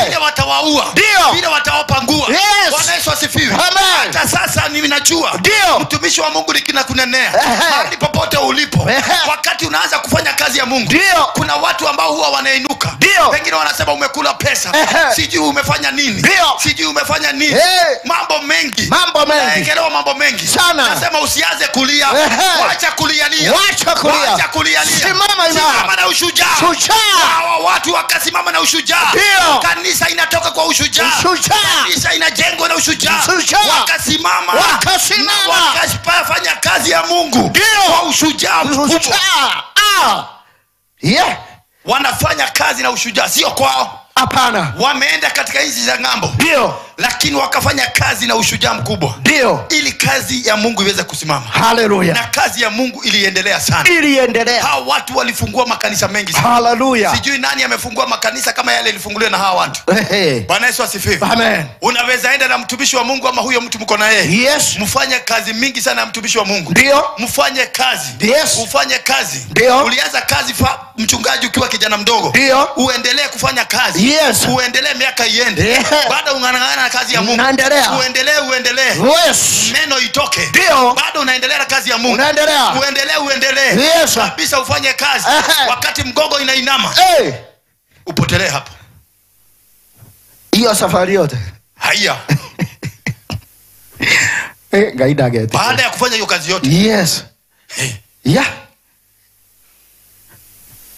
vile watawaua, vile watawapangua. Bwana Yesu asifiwe. Hata sasa mimi najua mtumishi wa Mungu nikinakunenea, mahali popote ulipo, wakati unaanza kufanya kazi ya Mungu, kuna watu ambao huwa wanainuka, pengine wanasema umekula pesa, sijui umefanya nini, sijui umefanya nini, mambo mengi, mambo mengi, naekelewa mambo mengi sana. Nasema usianze kulia, wacha kulialia, wacha kulia, wacha kulialia, simama imara, simama na ushujaa. Hawa watu wakasimama na ushujaa. Kanisa inatoka kwa ushujaa, kanisa inajengwa na ushujaa. Wakasimama, wakafanya kazi ya Mungu kwa ushujaa mkubwa. Wanafanya kazi na ushujaa, sio kwao. Hapana. Wameenda katika nchi za ng'ambo, ndio, lakini wakafanya kazi na ushujaa mkubwa, ndio, ili kazi ya Mungu iweze kusimama. Haleluya. Na kazi ya Mungu iliendelea sana, iliendelea. Hawa watu walifungua makanisa mengi sana. Haleluya. Sijui nani amefungua makanisa kama yale ilifunguliwa na hawa watu. Bwana Yesu asifiwe. Amen. Unaweza enda na mtumishi wa Mungu ama huyo mtu mko na yeye. Yes. Mfanye kazi mingi sana na mtumishi wa Mungu. Ndio. Mfanye kazi. Yes. Ufanye kazi. Ndio. Ulianza kazi mchungaji ukiwa kijana mdogo. Ndio. Uendelee kufanya kazi. Yes. Uendelee miaka iende. Yeah. Bado ungangana na kazi ya Mungu. Unaendelea. Uendelee, uendelee. Yes. Meno itoke. Ndio. Bado unaendelea na kazi ya Mungu. Unaendelea. Uendelee, uendelee. Yes. Kabisa ufanye kazi. Wakati mgogo inainama. Hey. Upotelee hapo. Hiyo safari yote. Haya. Gaida gete. Baada ya kufanya hiyo kazi yote. Yes. Hey. Yeah.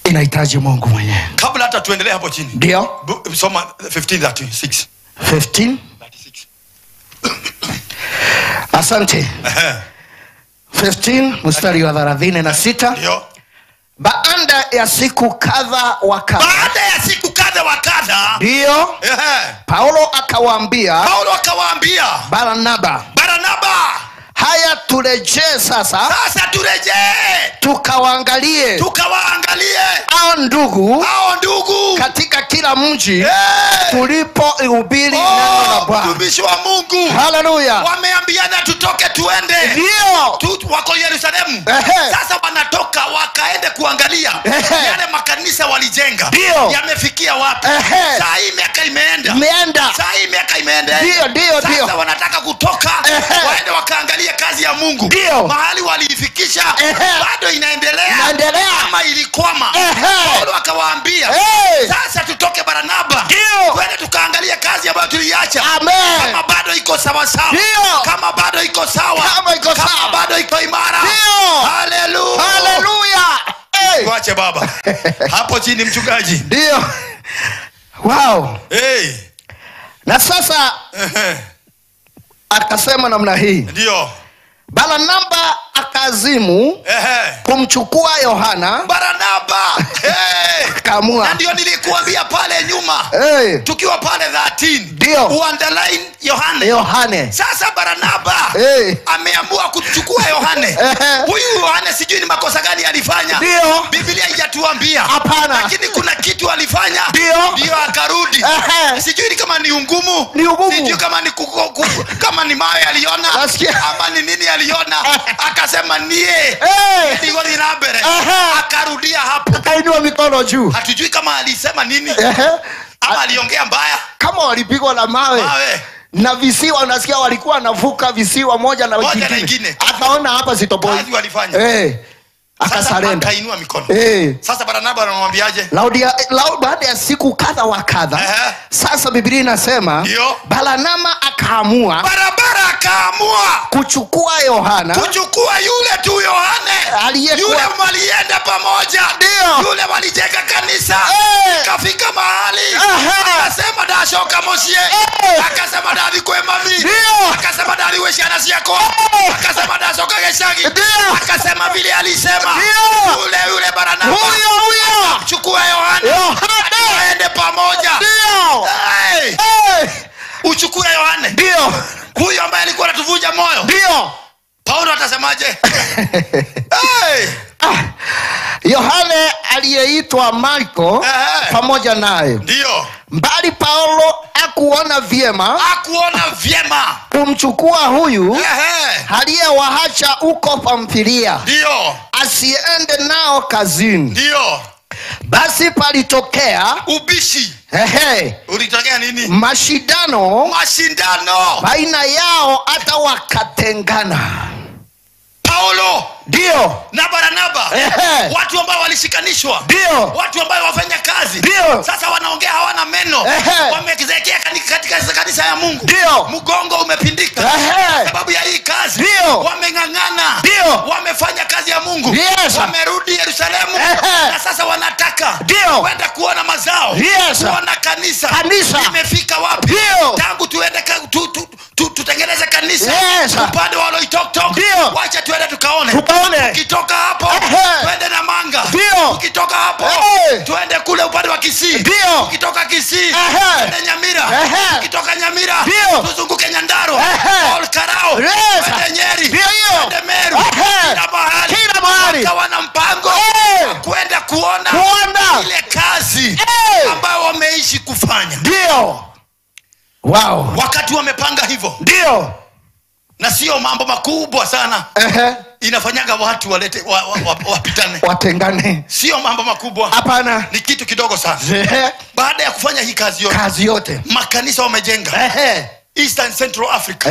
Inahitaji Mungu mwenyewe. Kabla hata tuendelee hapo chini. Ndio. Soma 15:36. 15:36. Asante. 15 mstari wa 36. Ndio. Baada ya siku kadha wa kadha. Baada ya siku kadha wa kadha. Ndio. Paulo akawaambia. Paulo akawaambia. Barnaba. Barnaba. Haya, turejee sasa. Sasa turejee. Tukawaangalie. Tukawaangalie. Hao ndugu. Hao ndugu. Katika kila mji. Tulipohubiri neno la Bwana. Mtumishi wa Mungu. Haleluya. Wameambiana tutoke tuende. Ndio. Wako Yerusalemu. Sasa wanatoka wakaende kuangalia yale makanisa walijenga. Yamefikia wapi? Saa hii miaka imeenda. Saa hii miaka imeenda. Ndio, ndio. Sasa wanataka kutoka waende wakaangalia kazi ya Mungu. Ndio. Mahali waliifikisha bado inaendelea ama ilikwama. Paulo akawaambia, sasa tutoke Barnaba, twende tukaangalia kazi ambayo tuliacha. Kama bado iko sawa sawa. Kama bado iko sawa. Kama bado iko imara. Haleluya. Haleluya. Tuache baba. Hapo chini mchungaji. Ndio. Wow. Hey. Na sasa akasema namna hii. Ndio. Barnaba akazimu kumchukua Yohana. Barnaba. Akaamua. Na ndio nilikuambia pale nyuma. Tukiwa pale 13. Ndio. Uunderline Yohane. Yohane. Sasa Barnaba ameamua kuchukua Yohane. Huyu Yohane sijui ni makosa gani alifanya. Ndio. Biblia haijatuambia. Hapana. Lakini kuna kitu alifanya. Ndio. Akarudi. Sijui kama ni ungumu. Sijui kama ni kama ni mawe aliona ama ni nini aliona. Akasema nie. Akarudia hapo. Akainua mikono juu. Hatujui kama alisema nini. Ama aliongea mbaya. Kama walipigwa na mawe. Na visiwa, unasikia walikuwa wanavuka visiwa moja na nyingine. Akaona hapa sitoboi. Kazi walifanya. Akasarenda. Akainua mikono. Sasa Barnaba anamwambiaje? Baada ya siku kadha wa kadha. Sasa Biblia inasema Barnaba akaamua. Barabara akaamua kuchukua Yohana. Kuchukua yule tu Yohane. Aliyekuwa yule walienda pamoja. Ndio. Yule walijenga kanisa. Kafika mahali. Akasema dashoka mosie. Akasema dali kwe mami. Akasema dali we shana siako. Akasema dashoka geshagi. Akasema vile alisema. Yule yule Barnaba. Huyo. Chukua Yohana. Yohana. Aende pamoja. Ndio. Hey. Uchukue Yohane. Ndio. Huyo ambaye alikuwa anatuvunja moyo. Ndio. Paulo atasemaje? Hey! Yohane aliyeitwa Marko pamoja naye. Ndio. Mbali Paulo hakuona vyema. Hakuona vyema kumchukua huyu aliyewaacha huko Pamfilia. Ndio. Asiende nao kazini. Ndio. Basi palitokea ubishi. Ulitokea nini? Mashindano. Mashindano baina yao hata wakatengana. Paulo ndio na Barnaba, watu ambao walishikanishwa, ndio watu ambao wafanya kazi, ndio sasa wanaongea hawana meno, wamezeekea katika kanisa ya Mungu, ndio mgongo umepindika sababu ya hii kazi, ndio wameng'ang'ana, ndio wamefanya kazi ya Mungu, yes, wamerudi Yerusalemu na sasa wanataka ndio kwenda kuona mazao, yes, kuona kanisa limefika wapi. Ndio tangu tuende tutengeneze kanisa, yes, upande wa Loitoktok, wacha tuende tukaone. Ukitoka hapo twende na Manga. Ukitoka hapo twende kule upande wa Kisii. Ukitoka Kisii twende Nyamira. Ukitoka Nyamira tuzunguke Nyandarua, Ol Karao, twende Nyeri, twende Meru, kila mahali. Wakawa na mpango kwenda kuona ile kazi ambayo wameishi kufanya. Ndio. Wow. Wakati wamepanga hivyo, ndio, na sio mambo makubwa sana, inafanyaga watu walete wapitane, watengane. Sio mambo makubwa, hapana, ni kitu kidogo sana. Baada ya kufanya hii kazi yote, kazi yote, makanisa wamejenga East and Central Africa,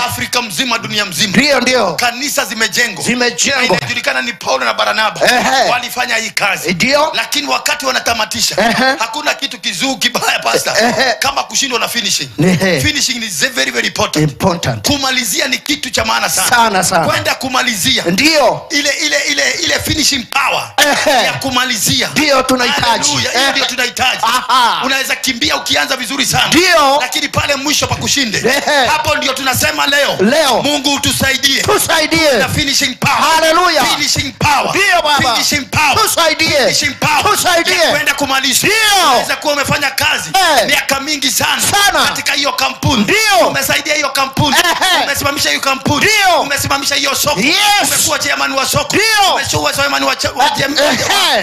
Afrika mzima, dunia mzima, ndio ndio, kanisa zimejengwa, zimejengwa. Inajulikana ni Paulo na Barnaba walifanya hii kazi, ndio. Lakini wakati wanatamatisha, hakuna kitu kizuri kibaya pastor kama kushindwa na finishing. Finishing is very very important. Important. Kumalizia ni kitu cha maana sana. Sana sana. Kwenda kumalizia, ndio, ile finishing power ya kumalizia, ndio tunahitaji. Haleluya, ndio tunahitaji. Unaweza kimbia ukianza vizuri sana, ndio, lakini pale mwisho pa kushinde, hapo ndio tunasema leo, leo Mungu tusaidie, tusaidie na finishing power. Haleluya, finishing power, ndio baba, finishing power, tusaidie, finishing power, tusaidie kwenda kumaliza. Unaweza kuwa umefanya kazi miaka mingi sana, sana katika hiyo kampuni, ndio, umesaidia hiyo kampuni, umesimamisha hiyo kampuni, umesimamisha hiyo soko, umekuwa chairman wa soko, umekuwa chairman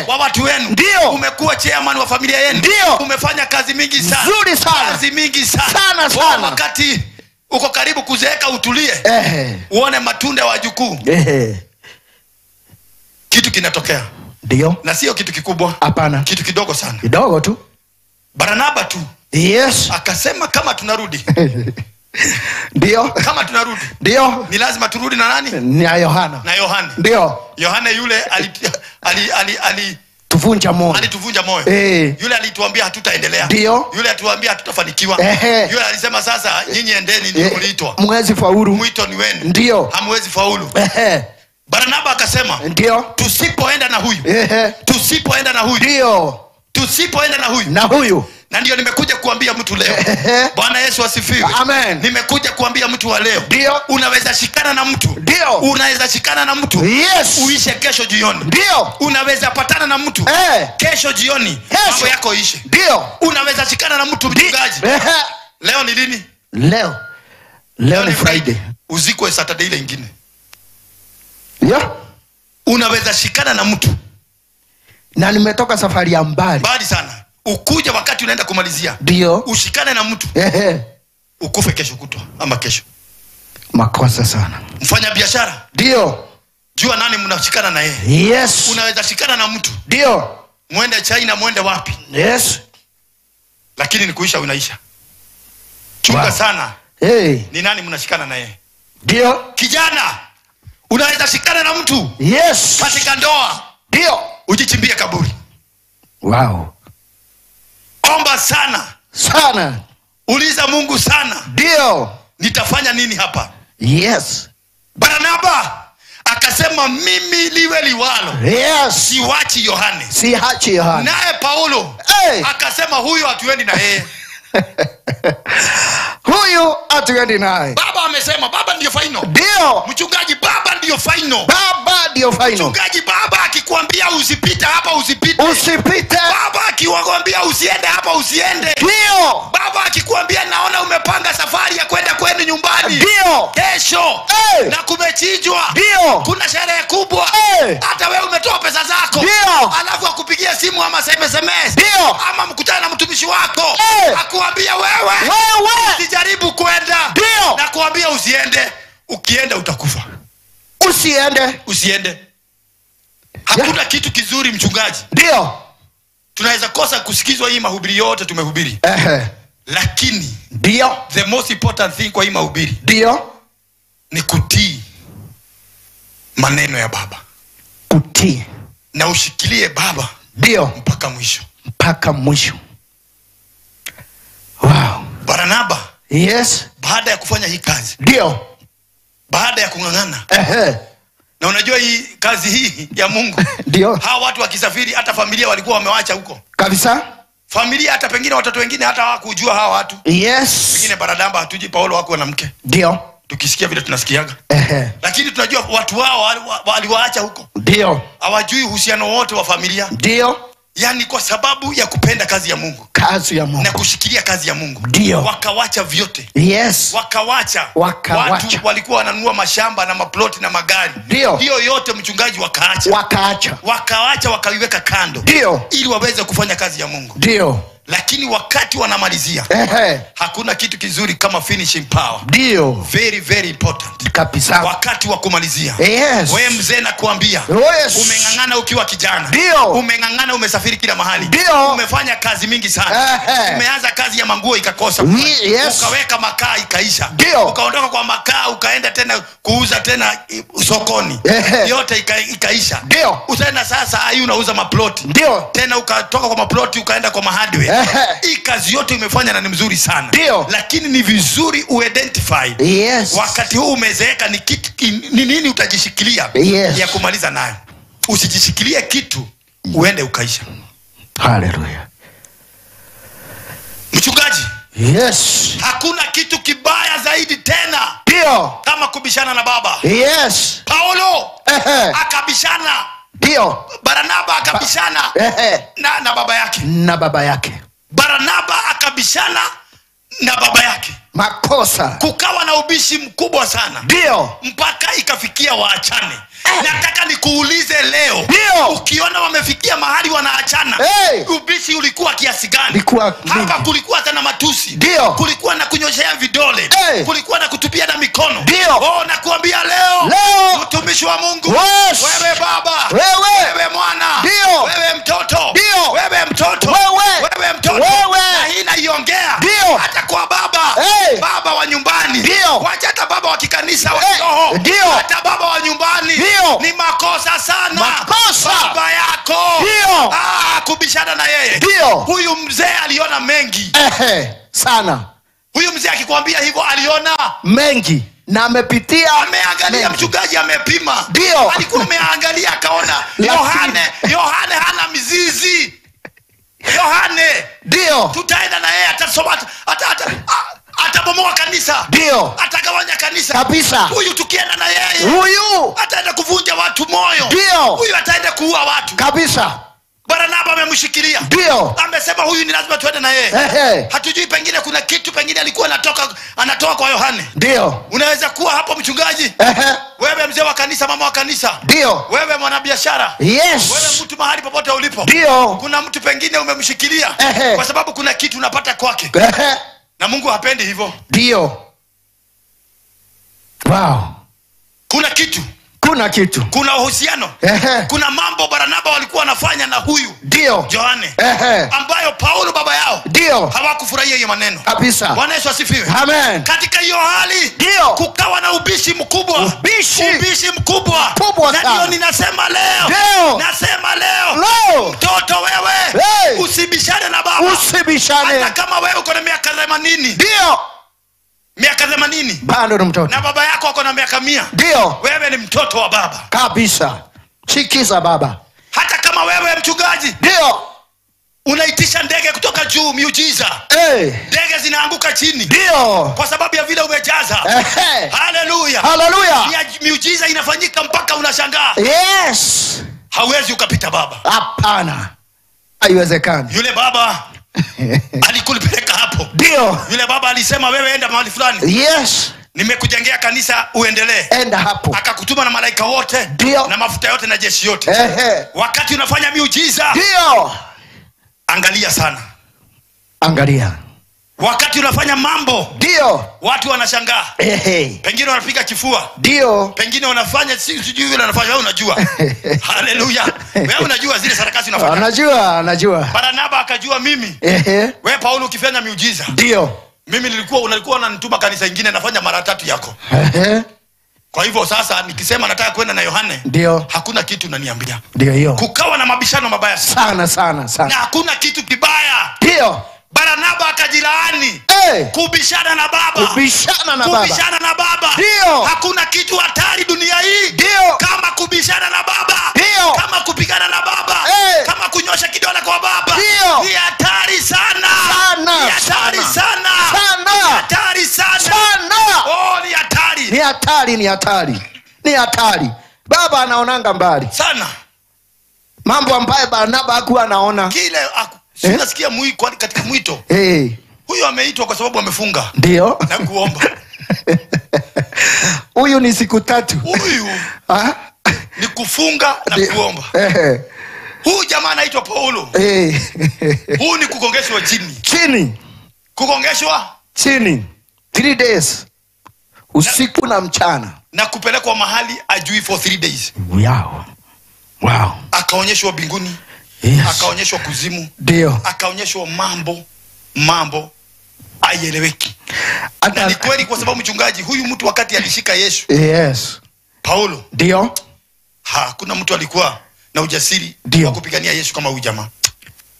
wa watu wenu, ndio, umekuwa chairman wa familia yenu, ndio, umefanya kazi mingi sana, nzuri sana, kazi mingi sana sana sana. Wakati uko karibu kuzeeka, utulie, uone matunda ya wajukuu, kitu kinatokea, ndio, na sio kitu kikubwa, hapana, kitu kidogo sana, kidogo tu. Barnaba tu, yes, akasema kama tunarudi ndio, kama tunarudi, ndio, ni lazima turudi na nani? Na Yohana, na Yohane, ndio. Yohane yule ali tuvunja moyo, alituvunja moyo. Yule alituambia hatutaendelea, ndio, yule alituambia hatutafanikiwa, yule alisema sasa nyinyi endeni, ndio mliitwa, mwezi faulu, mwito ni wenu, ndio, hamwezi faulu. Barnaba akasema ndio, tusipoenda na huyu, tusipoenda na huyu, ndio, tusipoenda na huyu, na huyu. Na ndio nimekuja kuambia mtu leo, Bwana Yesu asifiwe. Amen. Nimekuja kuambia mtu wa leo, ndio, unaweza shikana na mtu, ndio, unaweza shikana na mtu, yes, uishe kesho jioni, ndio, unaweza patana na mtu kesho jioni, mambo yako ishe, ndio, unaweza shikana na mtu mchungaji. Leo ni lini? Leo, leo ni Friday, uzikwe Saturday ile nyingine. Yeah. Unaweza shikana na mtu, na nimetoka safari ya mbali mbali sana, ukuja wakati unaenda kumalizia, ndio, ushikane na mtu, ukufe kesho kutwa ama kesho. Makosa sana. Mfanya biashara, ndio, jua nani mnashikana na yeye. Yes. Unaweza shikana na mtu, ndio, muende China, muende wapi, yes, lakini ni kuisha unaisha. Chunga wow sana. Hey. Ni nani mnashikana na yeye? Ndio. Kijana, unaweza shikana na mtu, yes, katika ndoa, ndio, ujichimbie kaburi. Wow. Omba sana sana, uliza Mungu sana, ndio, nitafanya nini hapa? Yes. Barnaba akasema mimi liwe liwalo, yes, siwachi Yohane, siachi Yohane. Naye Paulo akasema huyu hatuendi na yeye. Huyu hatuendi naye. Baba amesema, baba ndio final. Ndio. Mchungaji, baba ndio final. Baba ndio final. Mchungaji, baba akikwambia usipite hapa usipite. Usipite. Baba akikwambia usiende hapa usiende. Ndio. Baba akikwambia naona umepanga safari nyumbani. Ndio. Kesho. Hey. Na kumechinjwa. Ndio. Kuna sherehe kubwa. Hey. Hata wewe umetoa pesa zako. Ndio. Alafu akupigia simu ama SMS. Ndio. Ama mkutane na mtumishi wako. Hey. Akuambia wewe. Wewe. Usijaribu kwenda. Ndio. Na kuambia usiende. Ukienda utakufa. Usiende. Usiende. Hakuna kitu kizuri mchungaji. Ndio. Tunaweza kosa kusikizwa hii mahubiri yote tumehubiri. Lakini ndio, the most important thing kwa hii mahubiri ndio ni kutii maneno ya Baba. Kutii. Na ushikilie Baba. Ndio. Mpaka mwisho. Mpaka mwisho. Wow. Barnaba. Yes. Baada ya kufanya hii kazi. Ndio. Baada ya kung'ang'ana. Na unajua hii kazi hii ya Mungu. Ndio. Hawa watu wakisafiri hata familia walikuwa wamewacha huko. Kabisa. Familia hata pengine watoto wengine hata hawakujua hawa watu. Yes. Pengine Barnaba hatuji Paulo hakuwa na mke. Ndio. Tukisikia vile tunasikiaga. Lakini tunajua watu wao waliwaacha huko. Ndio. Hawajui uhusiano wote wa familia. Ndio. Yaani kwa sababu ya kupenda kazi ya Mungu. Kazi ya Mungu. Na kushikilia kazi ya Mungu. Ndio. Wakawacha vyote. Yes. Wakawacha. Watu walikuwa wananunua mashamba na maploti na magari. Ndio. Hiyo yote mchungaji wakaacha. Wakaacha. Wakaacha wakaiweka kando. Ndio. Ili waweze kufanya kazi ya Mungu. Ndio. Lakini wakati wanamalizia, hakuna kitu kizuri kama finishing power. Ndio. Very very important. Kabisa. Wakati wa kumalizia. Yes. Wewe mzee nakuambia. Yes. Umeng'ang'ana ukiwa kijana. Ndio. Umeng'ang'ana, umesafiri kila mahali. Ndio. Umefanya kazi mingi sana. Umeanza kazi ya manguo ikakosa. Yes. Ukaweka makaa ikaisha. Ndio. Ukaondoka kwa makaa ukaenda tena kuuza tena sokoni. Yote ikaisha. Ndio. Utaenda sasa hii unauza maploti. Ndio. Tena ukatoka kwa maploti ukaenda kwa mahardware. Hii kazi yote umefanya na ni mzuri sana. Ndio. Lakini ni vizuri uidentify. Yes. Wakati huu umezeeka ni kitu ni nini utajishikilia yes, ya kumaliza nayo. Usijishikilie kitu uende ukaisha. Hallelujah. Mchungaji. Yes. Hakuna kitu kibaya zaidi tena. Ndio. Kama kubishana na baba. Yes. Paulo akabishana. Ndio. Barnaba akabishana na baba yake. Na baba yake. Barnaba akabishana na baba yake. Makosa. Kukawa na ubishi mkubwa sana. Ndio. Mpaka ikafikia waachane. Nataka nikuulize leo. Ndio. Ukiona wamefikia mahali wanaachana, ubishi ulikuwa kiasi gani? Hapa kulikuwa sana matusi. Ndio. Kulikuwa na kunyoshea vidole. Kulikuwa na kutupia na mikono. Ndio. Oh, nakuambia leo. Leo. Mtumishi wa Mungu. Yes. Wewe baba. Wewe. Wewe mwana. Ndio. Wewe mtoto. Ndio. Wewe mtoto. Wewe. Wewe mtoto. Wewe. Na hii naiongea. Ndio. Hata kwa baba. Baba wa nyumbani. Ndio. Wacha hata baba wa kikanisa wa kiroho. Ndio. Hata baba wa nyumbani. Ndio. Ni makosa sana. Makosa. Baba yako. Ndio. Kubishana na yeye. Ndio. Huyu mzee aliona mengi. Sana. Huyu mzee akikwambia hivyo aliona mengi na amepitia, ameangalia, mchungaji amepima. Ndio. Alikuwa ameangalia akaona Yohane hana mizizi. Yohane. Ndio. Tutaenda na yeye atasoma atabomoa kanisa. Ndio. Atagawanya kanisa. Kabisa. Huyu tukienda na yeye, huyu ataenda kuvunja watu moyo. Ndio. Huyu ataenda kuua watu. Kabisa. Barnaba amemshikilia. Ndio. Amesema huyu ni lazima tuende na yeye. Hatujui pengine kuna kitu pengine alikuwa anatoka kwa Yohane. Ndio. Unaweza kuwa hapo mchungaji. Wewe mzee wa kanisa, mama wa kanisa. Ndio. Wewe mwanabiashara. Yes. Wewe mtu mahali popote ulipo. Ndio. Kuna mtu pengine umemshikilia kwa sababu kuna kitu unapata kwake. Na Mungu hapendi hivyo. Ndio. Wow. Kuna kitu. Kuna kitu. Kuna uhusiano. Kuna mambo Barnaba walikuwa wanafanya na huyu ndio Yohane, ambayo Paulo baba yao ndio hawakufurahia hiyo maneno. Kabisa. Bwana Yesu asifiwe. Amen. Katika hiyo hali ndio kukawa na ubishi mkubwa. Ubishi mkubwa. Kubwa na ndio ninasema leo. Ndio. Nasema leo. Leo. Mtoto wewe, hey, usibishane na baba. Usibishane. Hata kama wewe uko na miaka 80. Ndio. Miaka 80. Bado ni mtoto. Na baba yako ako na miaka 100. Ndio. Wewe ni mtoto wa baba. Kabisa. Sikiza baba. Hata kama wewe mchungaji. Ndio. Unaitisha ndege kutoka juu, miujiza. Hey. Ndege zinaanguka chini. Ndio. Kwa sababu ya vile umejaza. Hey. Hallelujah. Hallelujah. Miujiza inafanyika mpaka unashangaa. Yes. Hauwezi ukapita baba. Hapana. Haiwezekani. Yule baba alikulipeleka hapo. Ndio. Yule baba alisema wewe enda mahali fulani. Yes. Nimekujengea kanisa uendelee. Enda hapo. Akakutuma na malaika wote. Ndio. Na mafuta yote na jeshi yote. Wakati unafanya miujiza. Ndio. Angalia sana. Angalia. Wakati unafanya mambo. Ndio. Watu wanashangaa. Pengine wanapiga kifua. Ndio. Pengine wanafanya sijui vile wanafanya, wewe unajua. Haleluya. Wewe unajua zile sarakasi unafanya. Anajua. Barnaba akajua mimi. Wewe Paulo ukifanya miujiza. Ndio. Mimi nilikuwa unanituma kanisa ingine nafanya mara 3 yako. Kwa hivyo sasa nikisema nataka kwenda na Yohane, ndio, hakuna kitu unaniambia. Ndio hiyo. Kukawa na mabishano mabaya sana sana sana. Na hakuna kitu kibaya. Ndio. Barnaba akajilaani. Kubishana na baba. Kubishana na baba. Kubishana na baba. Ndio. Hakuna kitu hatari dunia hii. Ndio. Kama kubishana na baba. Ndio. Kama kupigana na baba. Kama kunyosha kidole kwa baba. Ndio. Ni hatari sana. Sana. Ni hatari sana. Sana. Ni hatari sana. Sana. Oh, ni hatari. Ni hatari, ni hatari. Ni hatari. Baba anaonanga mbali. Sana. Mambo ambayo Barnaba hakuwa anaona. Kile sinasikia katika mwito. Huyu ameitwa kwa sababu amefunga. Ndio. Na kuomba. Huyu ni siku 3. Huyu ni kufunga na kuomba. Huyu jamaa anaitwa Paulo. Huyu ni kukongeshwa chini. Chini. Kukongeshwa chini. 3 days. Usiku na mchana. Na kupelekwa mahali ajui for 3 days. Wow. Wow. Akaonyeshwa mbinguni. Yes. Akaonyeshwa kuzimu. Ndio. Akaonyeshwa mambo haieleweki. Na ni kweli kwa sababu mchungaji huyu mtu wakati alishika Yesu. Yes. Paulo. Ndio. Hakuna mtu alikuwa na ujasiri wa kupigania Yesu kama huyu jamaa.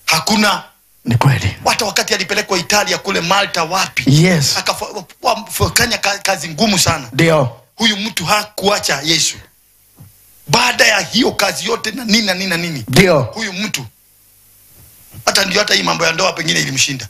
Hakuna. Ni kweli. Hata wakati alipelekwa Italia kule Malta wapi. Yes. Akafanya kazi ngumu sana. Ndio. Huyu mtu hakuacha Yesu. Baada ya hiyo kazi yote na nini na nini na nini. Ndio. Huyu mtu hata ndio hata hii mambo ya ndoa pengine ilimshinda.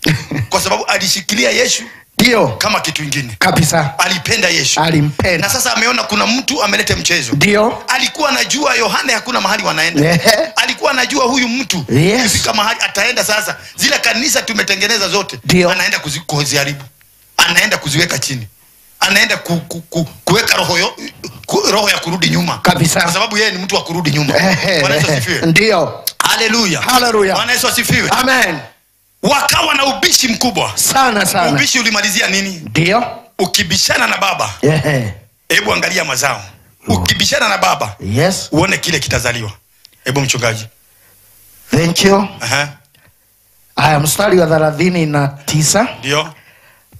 Kwa sababu alishikilia Yesu. Ndio. Kama kitu kingine. Kabisa. Alipenda Yesu. Alimpenda. Na sasa ameona kuna mtu ameleta mchezo. Ndio. Alikuwa anajua Yohane hakuna mahali wanaenda. Alikuwa anajua huyu mtu kifika mahali ataenda sasa. Zile kanisa tumetengeneza zote. Ndio. Anaenda kuziharibu. Anaenda kuziweka chini. Anaenda kuweka roho ya kurudi nyuma. Kabisa. Kwa sababu yeye ni mtu wa kurudi nyuma. Bwana Yesu asifiwe. Ndio. Haleluya. Haleluya. Bwana Yesu asifiwe. Amen. Wakawa na ubishi mkubwa. Sana sana. Ubishi ulimalizia nini? Ndio. Ukibishana na baba. Hebu angalia mazao. Ukibishana na baba. Yes. Uone kile kitazaliwa. Hebu mchungaji. Thank you. Aya, mstari wa 39. Ndio.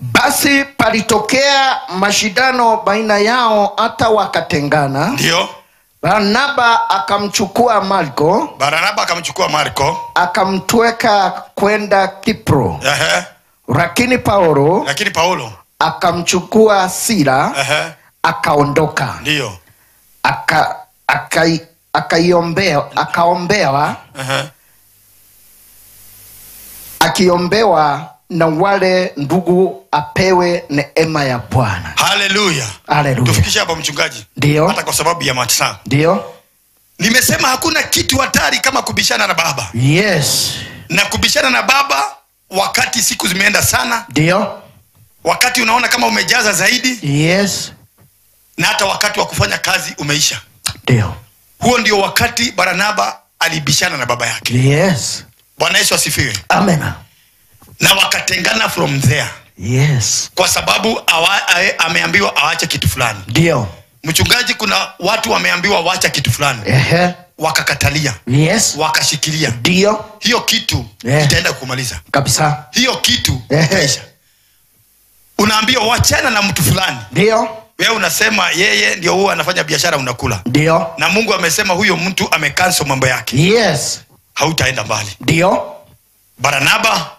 Basi palitokea mashindano baina yao hata wakatengana. Ndio. Barnaba akamchukua Marko. Barnaba akamchukua Marko. Akamtweka kwenda Kipro. Lakini Paulo. Lakini Paulo akamchukua Sila. Akaondoka. Ndio. Akaombewa. Akiombewa na wale ndugu apewe neema ya Bwana. Haleluya. Haleluya. Tufikishe hapa mchungaji. Ndio. Hata kwa sababu ya masaa. Ndio. Nimesema hakuna kitu hatari kama kubishana na baba. Yes. Na kubishana na baba wakati siku zimeenda sana. Ndio. Wakati unaona kama umejaza zaidi. Yes. Na hata wakati wa kufanya kazi umeisha. Ndio. Huo ndio wakati Barnaba alibishana na baba yake. Yes. Bwana Yesu asifiwe. Amen. Na wakatengana from there. Yes. Kwa sababu ameambiwa aache kitu fulani. Ndio. Mchungaji, kuna watu wameambiwa waache kitu fulani. Wakakatalia. Yes. Wakashikilia. Ndio. Hiyo kitu itaenda kumaliza. Kabisa. Hiyo kitu itaisha. Unaambiwa wachana na mtu fulani. Ndio. Wewe unasema yeye ndio huwa anafanya biashara unakula. Ndio. Na Mungu amesema huyo mtu amecancel mambo yake. Yes. Hautaenda mbali. Ndio. Barnaba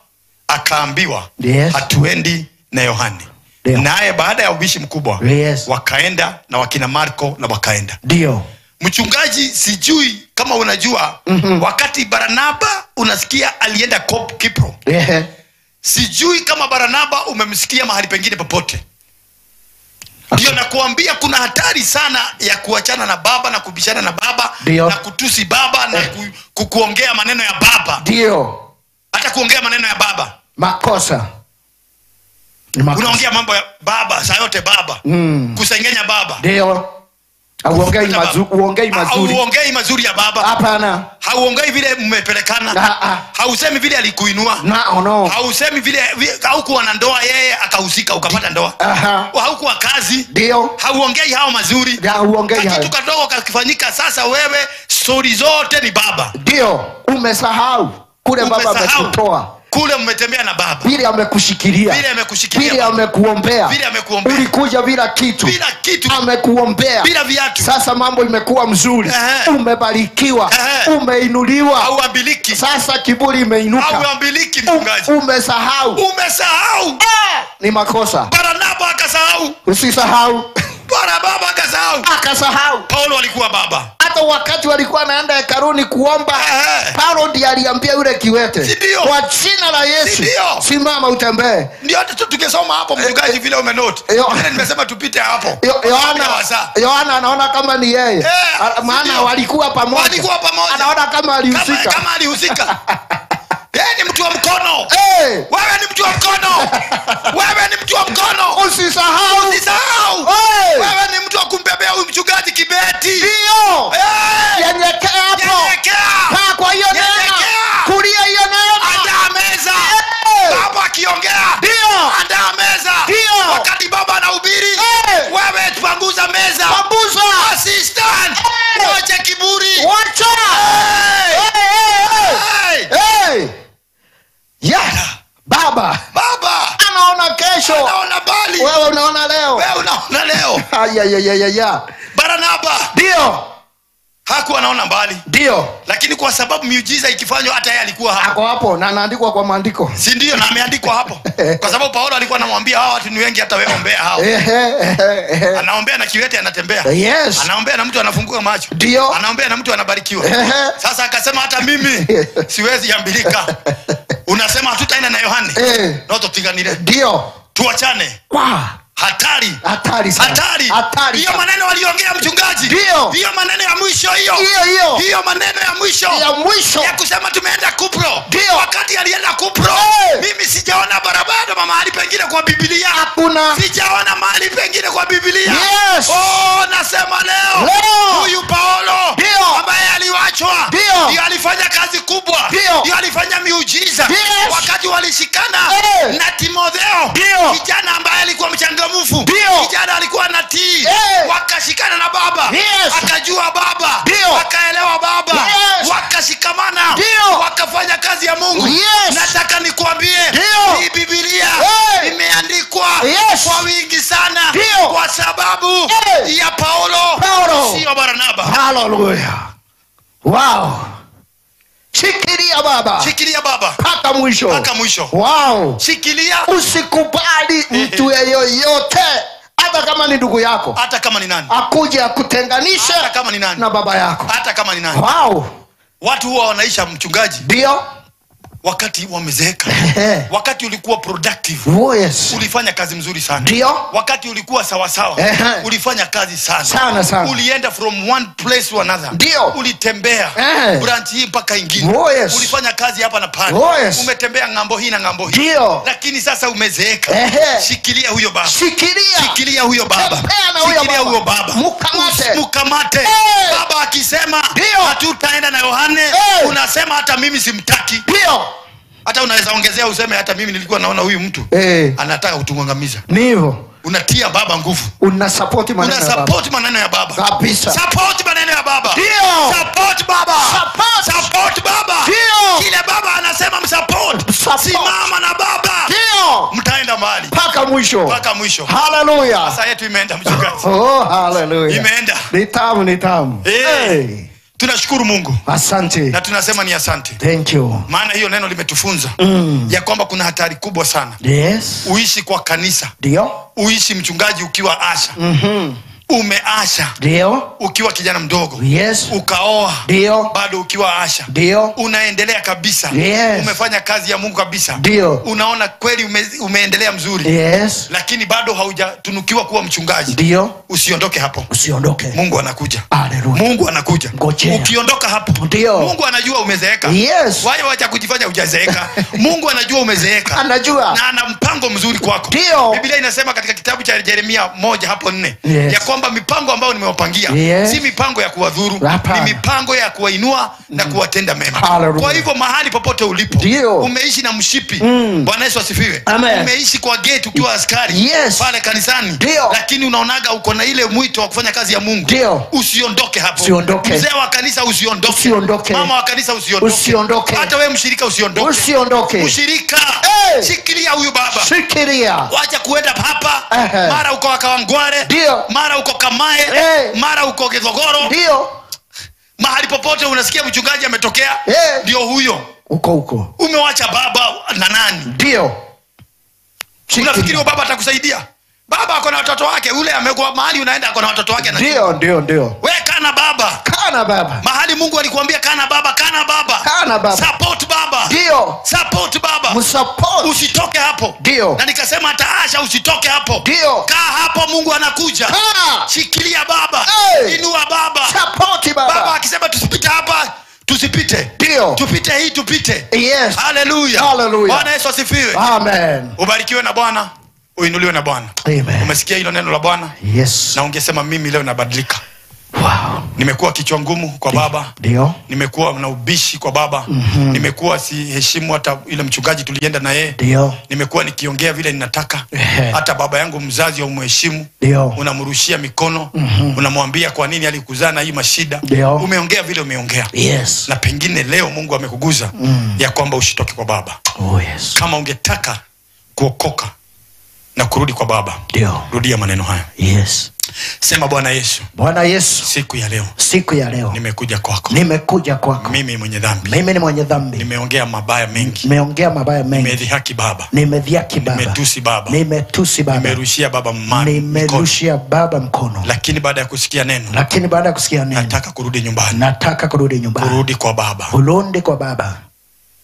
akaambiwa, yes, hatuendi na Yohane. Naye baada ya ubishi mkubwa, yes, wakaenda na wakina Marko na wakaenda. Ndio. Mchungaji, sijui kama unajua, wakati Barnaba unasikia alienda Kipro. Sijui kama Barnaba umemsikia mahali pengine popote. Ndio nakuambia kuna hatari sana ya kuachana na baba na kubishana na baba. Dio. Na kutusi baba na kuongea maneno ya baba. Ndio. Hata kuongea maneno ya baba. Makosa. Ni makosa. Unaongea mambo ya baba. saa yote baba. Kusengenya baba. Ndio. Uongei mazuri. Hauongei mazuri ya baba. Hapana. Hauongei vile mmepelekana. Hausemi vile alikuinua. No. Hausemi vile haukuwa na ndoa yeye akahusika ukapata ndoa. Haukuwa kazi. Ndio. Hauongei hao mazuri. Hauongei hayo. Kitu kadogo kakifanyika sasa wewe story zote ni baba. Ndio. Umesahau kule baba amekutoa. Kule mmetembea na baba. Vile amekushikilia. Vile amekushikilia. Vile amekuombea. Vile amekuombea. Ulikuja bila kitu. Bila kitu. Amekuombea. Bila viatu. Sasa mambo imekuwa mzuri. Umebarikiwa. Umeinuliwa. Hauambiliki. Sasa kiburi imeinuka. Hauambiliki mchungaji. Umesahau. Umesahau. Ni makosa. Barnaba akasahau. Usisahau. Barnaba akasahau. Akasahau. Paulo alikuwa baba. Hata wakati walikuwa naenda hekaluni kuomba, Paulo ndiye aliambia yule kiwete, kwa jina la Yesu simama utembee. Ndio hata tukisoma hapo mchungaji vile umenote. Nimesema tupite hapo. Yohana anaona kama ni yeye. Maana walikuwa pamoja. Walikuwa pamoja. Anaona kama alihusika. Kama alihusika. Yeye ni mtu wa mkono. Wewe ni mtu wa mkono. Wewe ni mtu wa mkono. Usisahau. Usisahau. Wewe ni mtu wa kumbebea huyu mchungaji kibeti. Ndio. Nyenyekea hapo. Nyenyekea. Kaa kwa hiyo neema. Kulia hiyo neema. Andaa meza. Baba akiongea. Ndio. Andaa meza. Ndio. Wakati baba anahubiri, wewe panguza meza. Panguza. Assistant. Wacha kiburi. Wacha. Yeah. Baba. Baba anaona kesho. Anaona mbali. Wewe unaona leo. Wewe unaona leo. Aya. Barnaba. Ndio. Hakuwa anaona mbali. Ndio. Lakini kwa sababu miujiza ikifanywa hata yeye alikuwa hapo. Ako hapo na anaandikwa kwa maandiko. Si ndio, na ameandikwa hapo. Kwa sababu Paulo alikuwa anamwambia hawa watu ni wengi hata wewe ombea hao. Anaombea na kiwete anatembea. Yes. Anaombea na mtu anafunguka macho. Ndio. Anaombea na mtu anabarikiwa. Sasa akasema hata mimi siwezi ambilika. Unasema hatutaenda na Yohane. No tutiganire. Ndio. Tuachane. Wow. Hatari. Hatari sana. Hatari. Hatari. Hiyo maneno waliongea mchungaji. Ndio. Hiyo maneno ya mwisho hiyo. Hiyo. Hiyo maneno ya mwisho. Ya mwisho. Ya kusema tumeenda Kupro. Ndio. Wakati alienda Kupro, mimi sijaona barabara mahali pengine kwa Biblia. Hakuna. Sijaona mahali pengine kwa Biblia. Yes. Oh, nasema leo. Huyu Paulo ambaye aliwachwa, ndio alifanya kazi kubwa. Ndio alifanya miujiza. Yes. Wakati walishikana na Timotheo, kijana ambaye alikuwa mchangamfu. Kijana alikuwa natii. Wakashikana na baba. Yes. Akajua baba. Wakaelewa baba. Yes. Wakashikamana. Wakafanya kazi ya Mungu. Yes. Nataka nikuambie, hii Biblia imeandikwa kwa wingi sana kwa sababu ya Paulo, sio Barnaba. Hallelujah. Wow. Shikilia baba. Shikilia baba. Paka mwisho. Paka mwisho. Wow. Shikilia. Usikubali mtu yeyote, hata kama ni ndugu yako, hata kama ni nani, akuje akutenganishe, hata kama ni nani, na baba yako, hata kama ni nani. Wow. Watu huwa wanaisha mchungaji. Ndio. Wakati wamezeeka. Wakati ulikuwa productive. Oh, yes. Ulifanya kazi mzuri sana. Ndio. Wakati ulikuwa sawa sawa. Ulifanya kazi sana. Sana sana. Ulienda from one place to another. Ndio. Ulitembea branch hii mpaka ingine. Oh, yes. Ulifanya kazi hapa na pale. Oh, yes. Umetembea ngambo hii na ngambo hii. Ndio. Lakini sasa umezeeka. Shikilia huyo baba. Shikilia. Shikilia huyo baba. Shikilia huyo baba. Mukamate. Mukamate. Baba akisema hatutaenda na Yohane, unasema hata mimi simtaki. Ndio. Hata unaweza ongezea useme hata mimi nilikuwa naona huyu mtu anataka kutungangamiza. Ni hivyo. Unatia baba nguvu. Una support maneno ya baba. Una support maneno ya baba. Kabisa. Support maneno ya baba. Ndio. Support baba. Support. Support baba. Ndio. Kile baba anasema msupport. Simama na baba. Ndio. Mtaenda mbali. Paka mwisho. Paka mwisho. Hallelujah. Sasa yetu imeenda mchungaji. Oh, hallelujah. Imeenda. Ni tamu, ni tamu. Hey. Tunashukuru Mungu. Asante. Na tunasema ni asante. Thank you. Maana hiyo neno limetufunza ya kwamba kuna hatari kubwa sana. Yes. Uishi kwa kanisa. Ndio. Uishi mchungaji ukiwa asha. Umeasha. Ndio. Ukiwa kijana mdogo. Yes. Ukaoa. Ndio. Bado ukiwa asha. Ndio. Unaendelea kabisa. Yes. Umefanya kazi ya Mungu kabisa. Ndio. Unaona kweli umeendelea mzuri. Yes. Lakini bado haujatunukiwa kuwa mchungaji. Ndio. Usiondoke hapo. Usiondoke. Mungu anakuja. Haleluya. Mungu anakuja. Ngojea. Ukiondoka hapo. Ndio. Mungu anajua umezeeka. Yes. Wao wacha kujifanya hujazeeka. Mungu anajua umezeeka. Anajua. Na ana mpango mzuri kwako. Ndio. Biblia inasema katika kitabu cha Yeremia 1:4 Yes. ya kwamba mipango ambayo nimewapangia Yes. si mipango ya kuwadhuru, Hapana. ni mipango ya kuwainua na kuwatenda mema. Hallelujah. Kwa hivyo mahali popote ulipo, Ndio. umeishi na mshipi. Bwana Yesu asifiwe. Amen. Umeishi kwa gate ukiwa askari Yes. pale kanisani. Ndio. Lakini unaonaga uko na ile mwito wa kufanya kazi ya Mungu. Ndio. Usiondoke hapo. Usiondoke. Mzee wa kanisa usiondoke. Usiondoke. Mama wa kanisa usiondoke. Usiondoke. Hata wewe mshirika usiondoke. Usiondoke. Mshirika. Hey. Shikilia huyu baba. Shikilia. Wacha kuenda hapa. Ehe. Mara uko Kawangware. Ndio. Mara uko Kamae. Hey. Mara uko Githogoro. Ndio. Mahali popote unasikia mchungaji ametokea, Hey. ndio huyo. Uko huko. Umewacha baba na nani? Ndio. Unafikiri baba atakusaidia? Baba ako na watoto wake, ule amekuwa mahali unaenda ako na watoto wake. Ndio, ndio, ndio. We kana baba. Kana baba. Mahali Mungu alikuambia kana baba, kana baba. Kana baba. Support baba. Ndio. Support baba. Msupport. Usitoke hapo. Ndio. Na nikasema hata Asha usitoke hapo. Ndio. Kaa hapo, Mungu anakuja. Kaa. Shikilia baba. Hey. Inua baba. Support baba. Baba akisema tusipite hapa, tusipite. Ndio. Tupite hii, tupite. Yes. Hallelujah. Hallelujah. Bwana Yesu asifiwe. Amen. Ubarikiwe na Bwana, uinuliwe na Bwana. Amen. Umesikia hilo neno la Bwana? Yes. Na ungesema mimi leo nabadilika. Wow. Nimekuwa kichwa ngumu kwa baba. Ndio. Nimekuwa na ubishi kwa baba. Nimekuwa siheshimu hata ile mchungaji tulienda na yeye. Ndio. Nimekuwa nikiongea vile ninataka. Hata baba yangu mzazi haumheshimu. Ndio. Unamrushia mikono. Unamwambia kwa nini alikuzaa na hii mashida. Ndio. Umeongea vile umeongea. Yes. Na pengine leo Mungu amekuguza ya kwamba usitoke kwa baba. Oh yes. Kama ungetaka kuokoka na kurudi kwa baba, Ndio. rudia maneno haya. Yes. Sema Bwana Yesu. Bwana Yesu. Siku ya leo. Siku ya leo. Nimekuja kwako. Nimekuja kwako. Mimi mwenye dhambi. Mimi ni mwenye dhambi. Nimeongea mabaya mengi. Nimeongea mabaya mengi. Nimedhihaki baba. Nimedhihaki baba. Nimetusi baba. Nimetusi baba. Nimerushia baba mkono. Nimerushia baba mkono. Lakini baada ya kusikia neno. Lakini baada ya kusikia neno. Nataka kurudi nyumbani. Nataka kurudi nyumbani. Kurudi kwa baba. Kurudi kwa baba.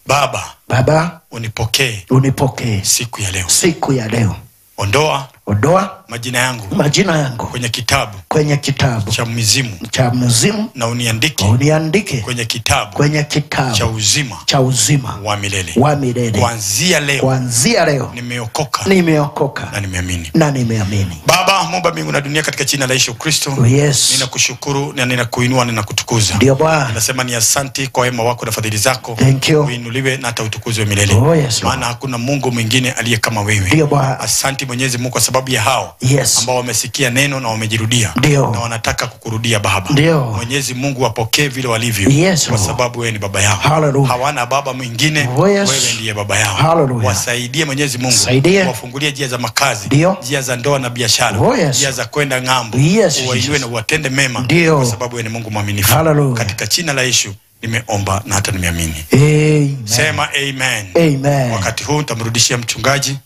Baba. Baba. Unipokee. Unipokee. Siku ya leo. Siku ya leo. Ondoa. Ondoa majina yangu. Majina yangu kwenye kitabu. Kwenye kitabu cha mizimu. Cha mizimu. Na uniandike. Uniandike kwenye kitabu. Kwenye kitabu cha uzima. Cha uzima wa milele. Wa milele. Kuanzia leo. Kuanzia leo. Nimeokoka. Nimeokoka. Na nimeamini. Na nimeamini. Baba, Muumba mbingu na dunia, katika jina la Yesu Kristo. Yes. Ninakushukuru na ninakuinua, ninakutukuza. Ndio Bwana. Nasema ni asanti kwa wema wako na fadhili zako. Thank you. Uinuliwe na hata utukuzwe milele. Oh, yes, maana hakuna Mungu mwingine aliye kama wewe. Ndio Bwana. Asanti Mwenyezi Mungu kwa sababu ya hao yes, ambao wamesikia neno na wamejirudia. Ndio. Na wanataka kukurudia Baba. Ndio. Mwenyezi Mungu wapokee vile walivyo. Yes, kwa sababu wewe ni baba yao. Hallelujah. Hawana baba mwingine. Oh, yes. Wewe ndiye baba yao. Hallelujah. Wasaidie Mwenyezi Mungu. Saidie. Wafungulie njia za makazi, Ndio. njia za ndoa na biashara, Oh, yes. njia za kwenda ng'ambo. Yes, uwainue na uwatende mema. Ndio. Kwa sababu wewe ni Mungu mwaminifu. Hallelujah. Katika jina la Yesu nimeomba na hata nimeamini. Amen. Sema amen. Amen. Wakati huu nitamrudishia mchungaji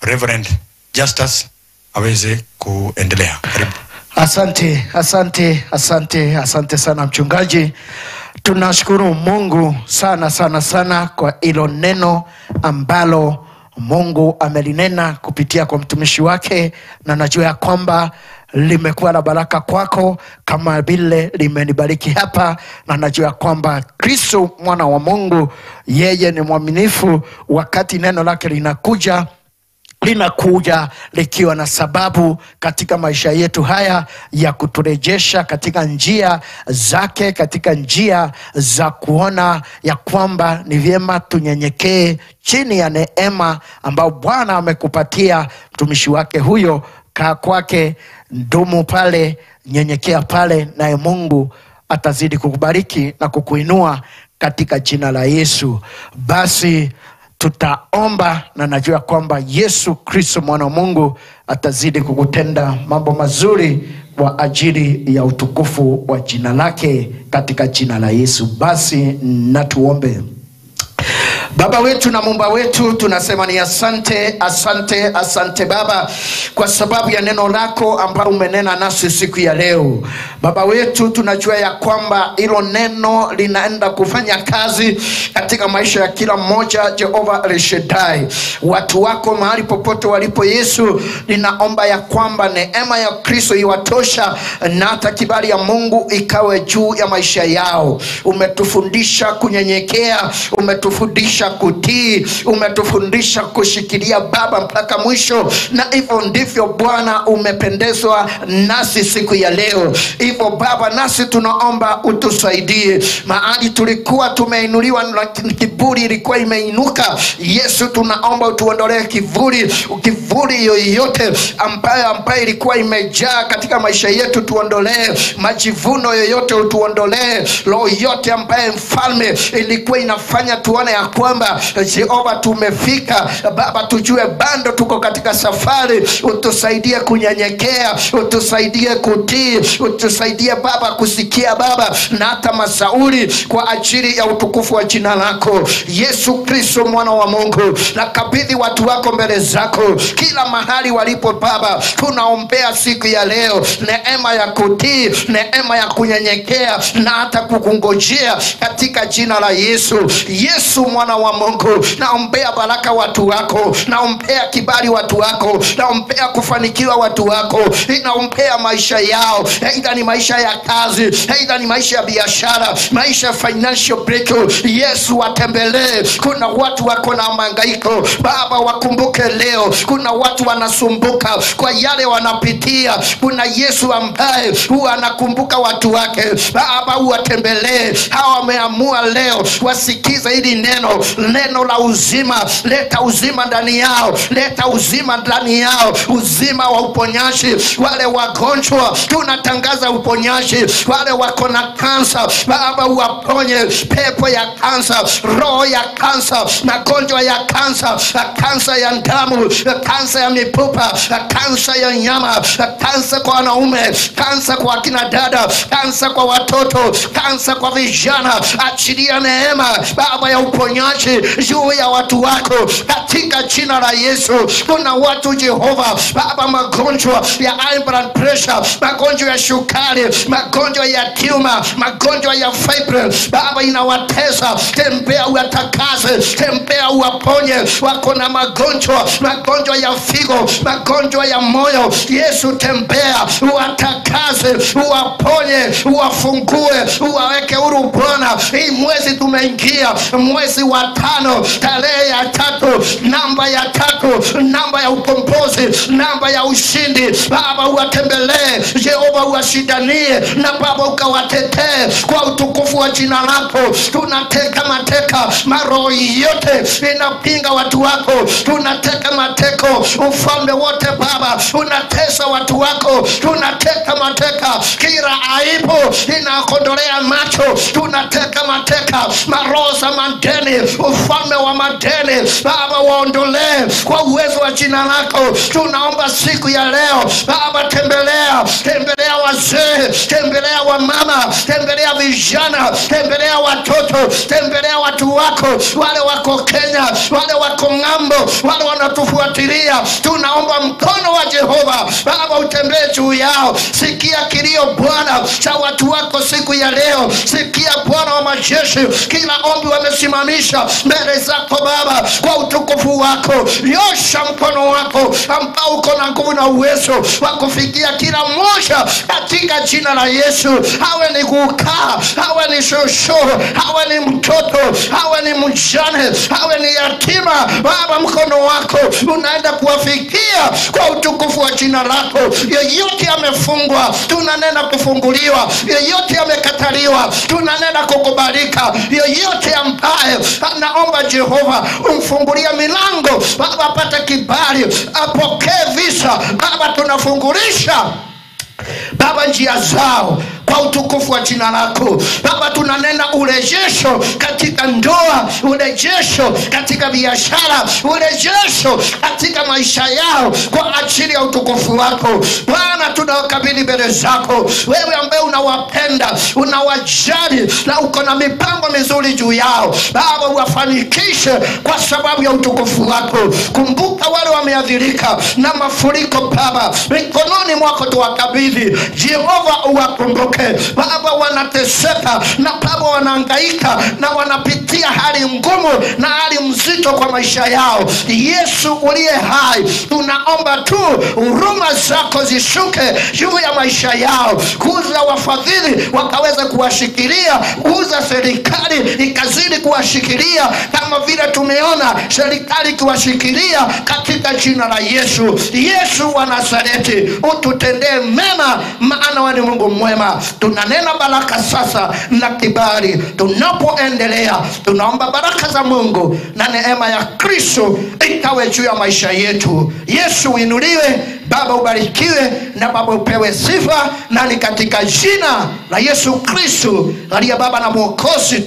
Reverend Justus aweze kuendelea. Karibu. Asante, asante, asante, asante sana mchungaji. Tunashukuru Mungu sana sana sana kwa hilo neno ambalo Mungu amelinena kupitia kwa mtumishi wake, na najua ya kwamba limekuwa la baraka kwako kama vile limenibariki hapa, na najua kwamba Kristo mwana wa Mungu yeye ni mwaminifu. Wakati neno lake linakuja, linakuja likiwa na sababu katika maisha yetu haya ya kuturejesha katika njia zake, katika njia za kuona ya kwamba ni vyema tunyenyekee chini ya neema ambayo Bwana amekupatia mtumishi wake huyo. Kaa kwake, ndumu pale, nyenyekea pale, naye Mungu atazidi kukubariki na kukuinua katika jina la Yesu. Basi tutaomba na najua kwamba Yesu Kristo mwana wa Mungu atazidi kukutenda mambo mazuri kwa ajili ya utukufu wa jina lake katika jina la Yesu. Basi na tuombe. Baba wetu na Muumba wetu, tunasema ni asante, asante, asante Baba kwa sababu ya neno lako ambalo umenena nasi siku ya leo. Baba wetu, tunajua ya kwamba hilo neno linaenda kufanya kazi katika maisha ya kila mmoja. Jehova El Shaddai, watu wako mahali popote walipo, Yesu, ninaomba ya kwamba neema ya Kristo iwatosha na hata kibali ya Mungu ikawe juu ya maisha yao. Umetufundisha kunyenyekea, umetufundisha kutii, umetufundisha kushikilia Baba mpaka mwisho, na hivyo ndivyo Bwana umependezwa nasi siku ya leo. Hivyo Baba, nasi tunaomba utusaidie mahali tulikuwa tumeinuliwa na kiburi ilikuwa imeinuka. Yesu, tunaomba utuondolee kiburi yoyote ambayo ilikuwa imejaa katika maisha yetu. Tuondolee majivuno yoyote, utuondolee roho yote ambaye mfalme ilikuwa inafanya tuone ya kwamba Jehova tumefika. Baba, tujue bado tuko katika safari. Utusaidie kunyenyekea, utusaidie kutii, utusaidie Baba kusikia Baba na hata masauri kwa ajili ya utukufu wa jina lako. Yesu Kristo mwana wa Mungu, nakabidhi watu wako mbele zako kila mahali walipo Baba. Tunaombea siku ya leo neema ya kutii, neema ya kunyenyekea na hata kukungojea katika jina la Yesu. Yesu mwana wa Mungu, naombea baraka watu wako, naombea kibali watu wako, naombea kufanikiwa watu wako, naombea maisha yao, aidha ni maisha ya kazi, aidha ni maisha ya biashara, maisha ya financial breakthrough. Yesu, watembelee. Kuna watu wako na mahangaiko Baba, wakumbuke leo. Kuna watu wanasumbuka kwa yale wanapitia. Kuna Yesu ambaye huwa anakumbuka watu wake. Baba, uwatembelee hawa wameamua leo wasikize hili neno, neno la uzima. Leta uzima ndani yao, leta uzima ndani yao, uzima wa uponyaji. Wale wagonjwa tunatangaza uponyaji. Wale wako na kansa Baba, uwaponye pepo ya kansa, roho ya kansa, magonjwa ya kansa, kansa ya damu, kansa ya mifupa, kansa ya nyama, kansa kwa wanaume, kansa kwa akina dada, kansa kwa watoto, kansa kwa vijana. Achilia neema Baba ya uponyaji juu ya watu wako katika jina la Yesu. Kuna watu Jehova Baba, magonjwa ya high blood pressure, magonjwa ya sukari, magonjwa ya tumor, magonjwa ya fibroid Baba inawatesa. Tembea uwatakase, tembea uwaponye. Wako na magonjwa, magonjwa ya figo, magonjwa ya moyo. Yesu, tembea uwatakase, uwaponye, uwafungue, uwaweke huru Bwana. Hii mwezi tumeingia, mwezi wa 5, tarehe ya 3, namba ya 3, namba ya ukombozi, namba ya ushindi. Baba, uwatembelee Jehova, uwashindanie na Baba ukawatetee kwa utukufu wa jina lako. Tunateka mateka maroho yote inapinga watu wako, tunateka mateko ufalme wote Baba unatesa watu wako. Tunateka mateka kila aibu inakondolea macho, tunateka mateka maroho za madeni, ufalme wa madeni Baba waondolee kwa uwezo wa jina lako. Tunaomba siku ya leo Baba, tembelea, tembelea wazee, tembelea wamama, tembelea vijana, tembelea watoto, tembelea watu wako, wale wako Kenya, wale wako ng'ambo, wale wanatufuatilia. Tunaomba mkono wa Jehova Baba utembee juu yao. Sikia kilio Bwana cha watu wako siku ya leo. Sikia Bwana wa majeshi kila ombi wamesimamisha mbele zako Baba kwa utukufu wako. Nyosha mkono wako ambao uko na nguvu na uwezo wa kufikia kila mmoja katika jina la Yesu. Hawe ni kukaa, hawe ni shosho, hawe ni mtoto, hawe ni mjane, hawe ni yatima, Baba mkono wako unaenda kuwafikia kwa utukufu wa jina lako. Yeyote amefungwa tunanena kufunguliwa, yeyote amekataliwa tunanena kukubalika, yeyote ambaye anaomba Jehova umfungulia milango Baba apate kibali, apokee visa Baba, tunafungulisha Baba njia zao kwa utukufu wa jina lako. Baba tunanena urejesho katika ndoa, urejesho katika biashara, urejesho katika maisha yao kwa ajili ya utukufu wako Bwana. Bwana, tunawakabidhi mbele zako, wewe ambaye unawapenda, unawajali na uko na mipango mizuri juu yao. Baba, uwafanikishe kwa sababu ya utukufu wako. Kumbuka wale wameathirika na mafuriko Baba, mikononi mwako tuwakabidhi. Jehova, uwakumbuke Baba, wanateseka na Baba wanahangaika na wanapitia hali ngumu na hali mzito kwa maisha yao. Yesu uliye hai, tunaomba tu huruma zako zishuke juu ya maisha yao, kuza wafadhili wakaweza kuwashikilia, kuza serikali ikazidi kuwashikilia kama vile tumeona serikali ikiwashikilia katika jina la Yesu. Yesu wa Nazareti, ututendee mema, maana wewe ni Mungu mwema. Tunanena baraka sasa na kibali tunapoendelea. Tunaomba baraka za Mungu na neema ya Kristo ikawe juu ya maisha yetu. Yesu uinuliwe, Baba ubarikiwe, na Baba upewe sifa, na ni katika jina la Yesu Kristo aliye Baba na Mwokozi.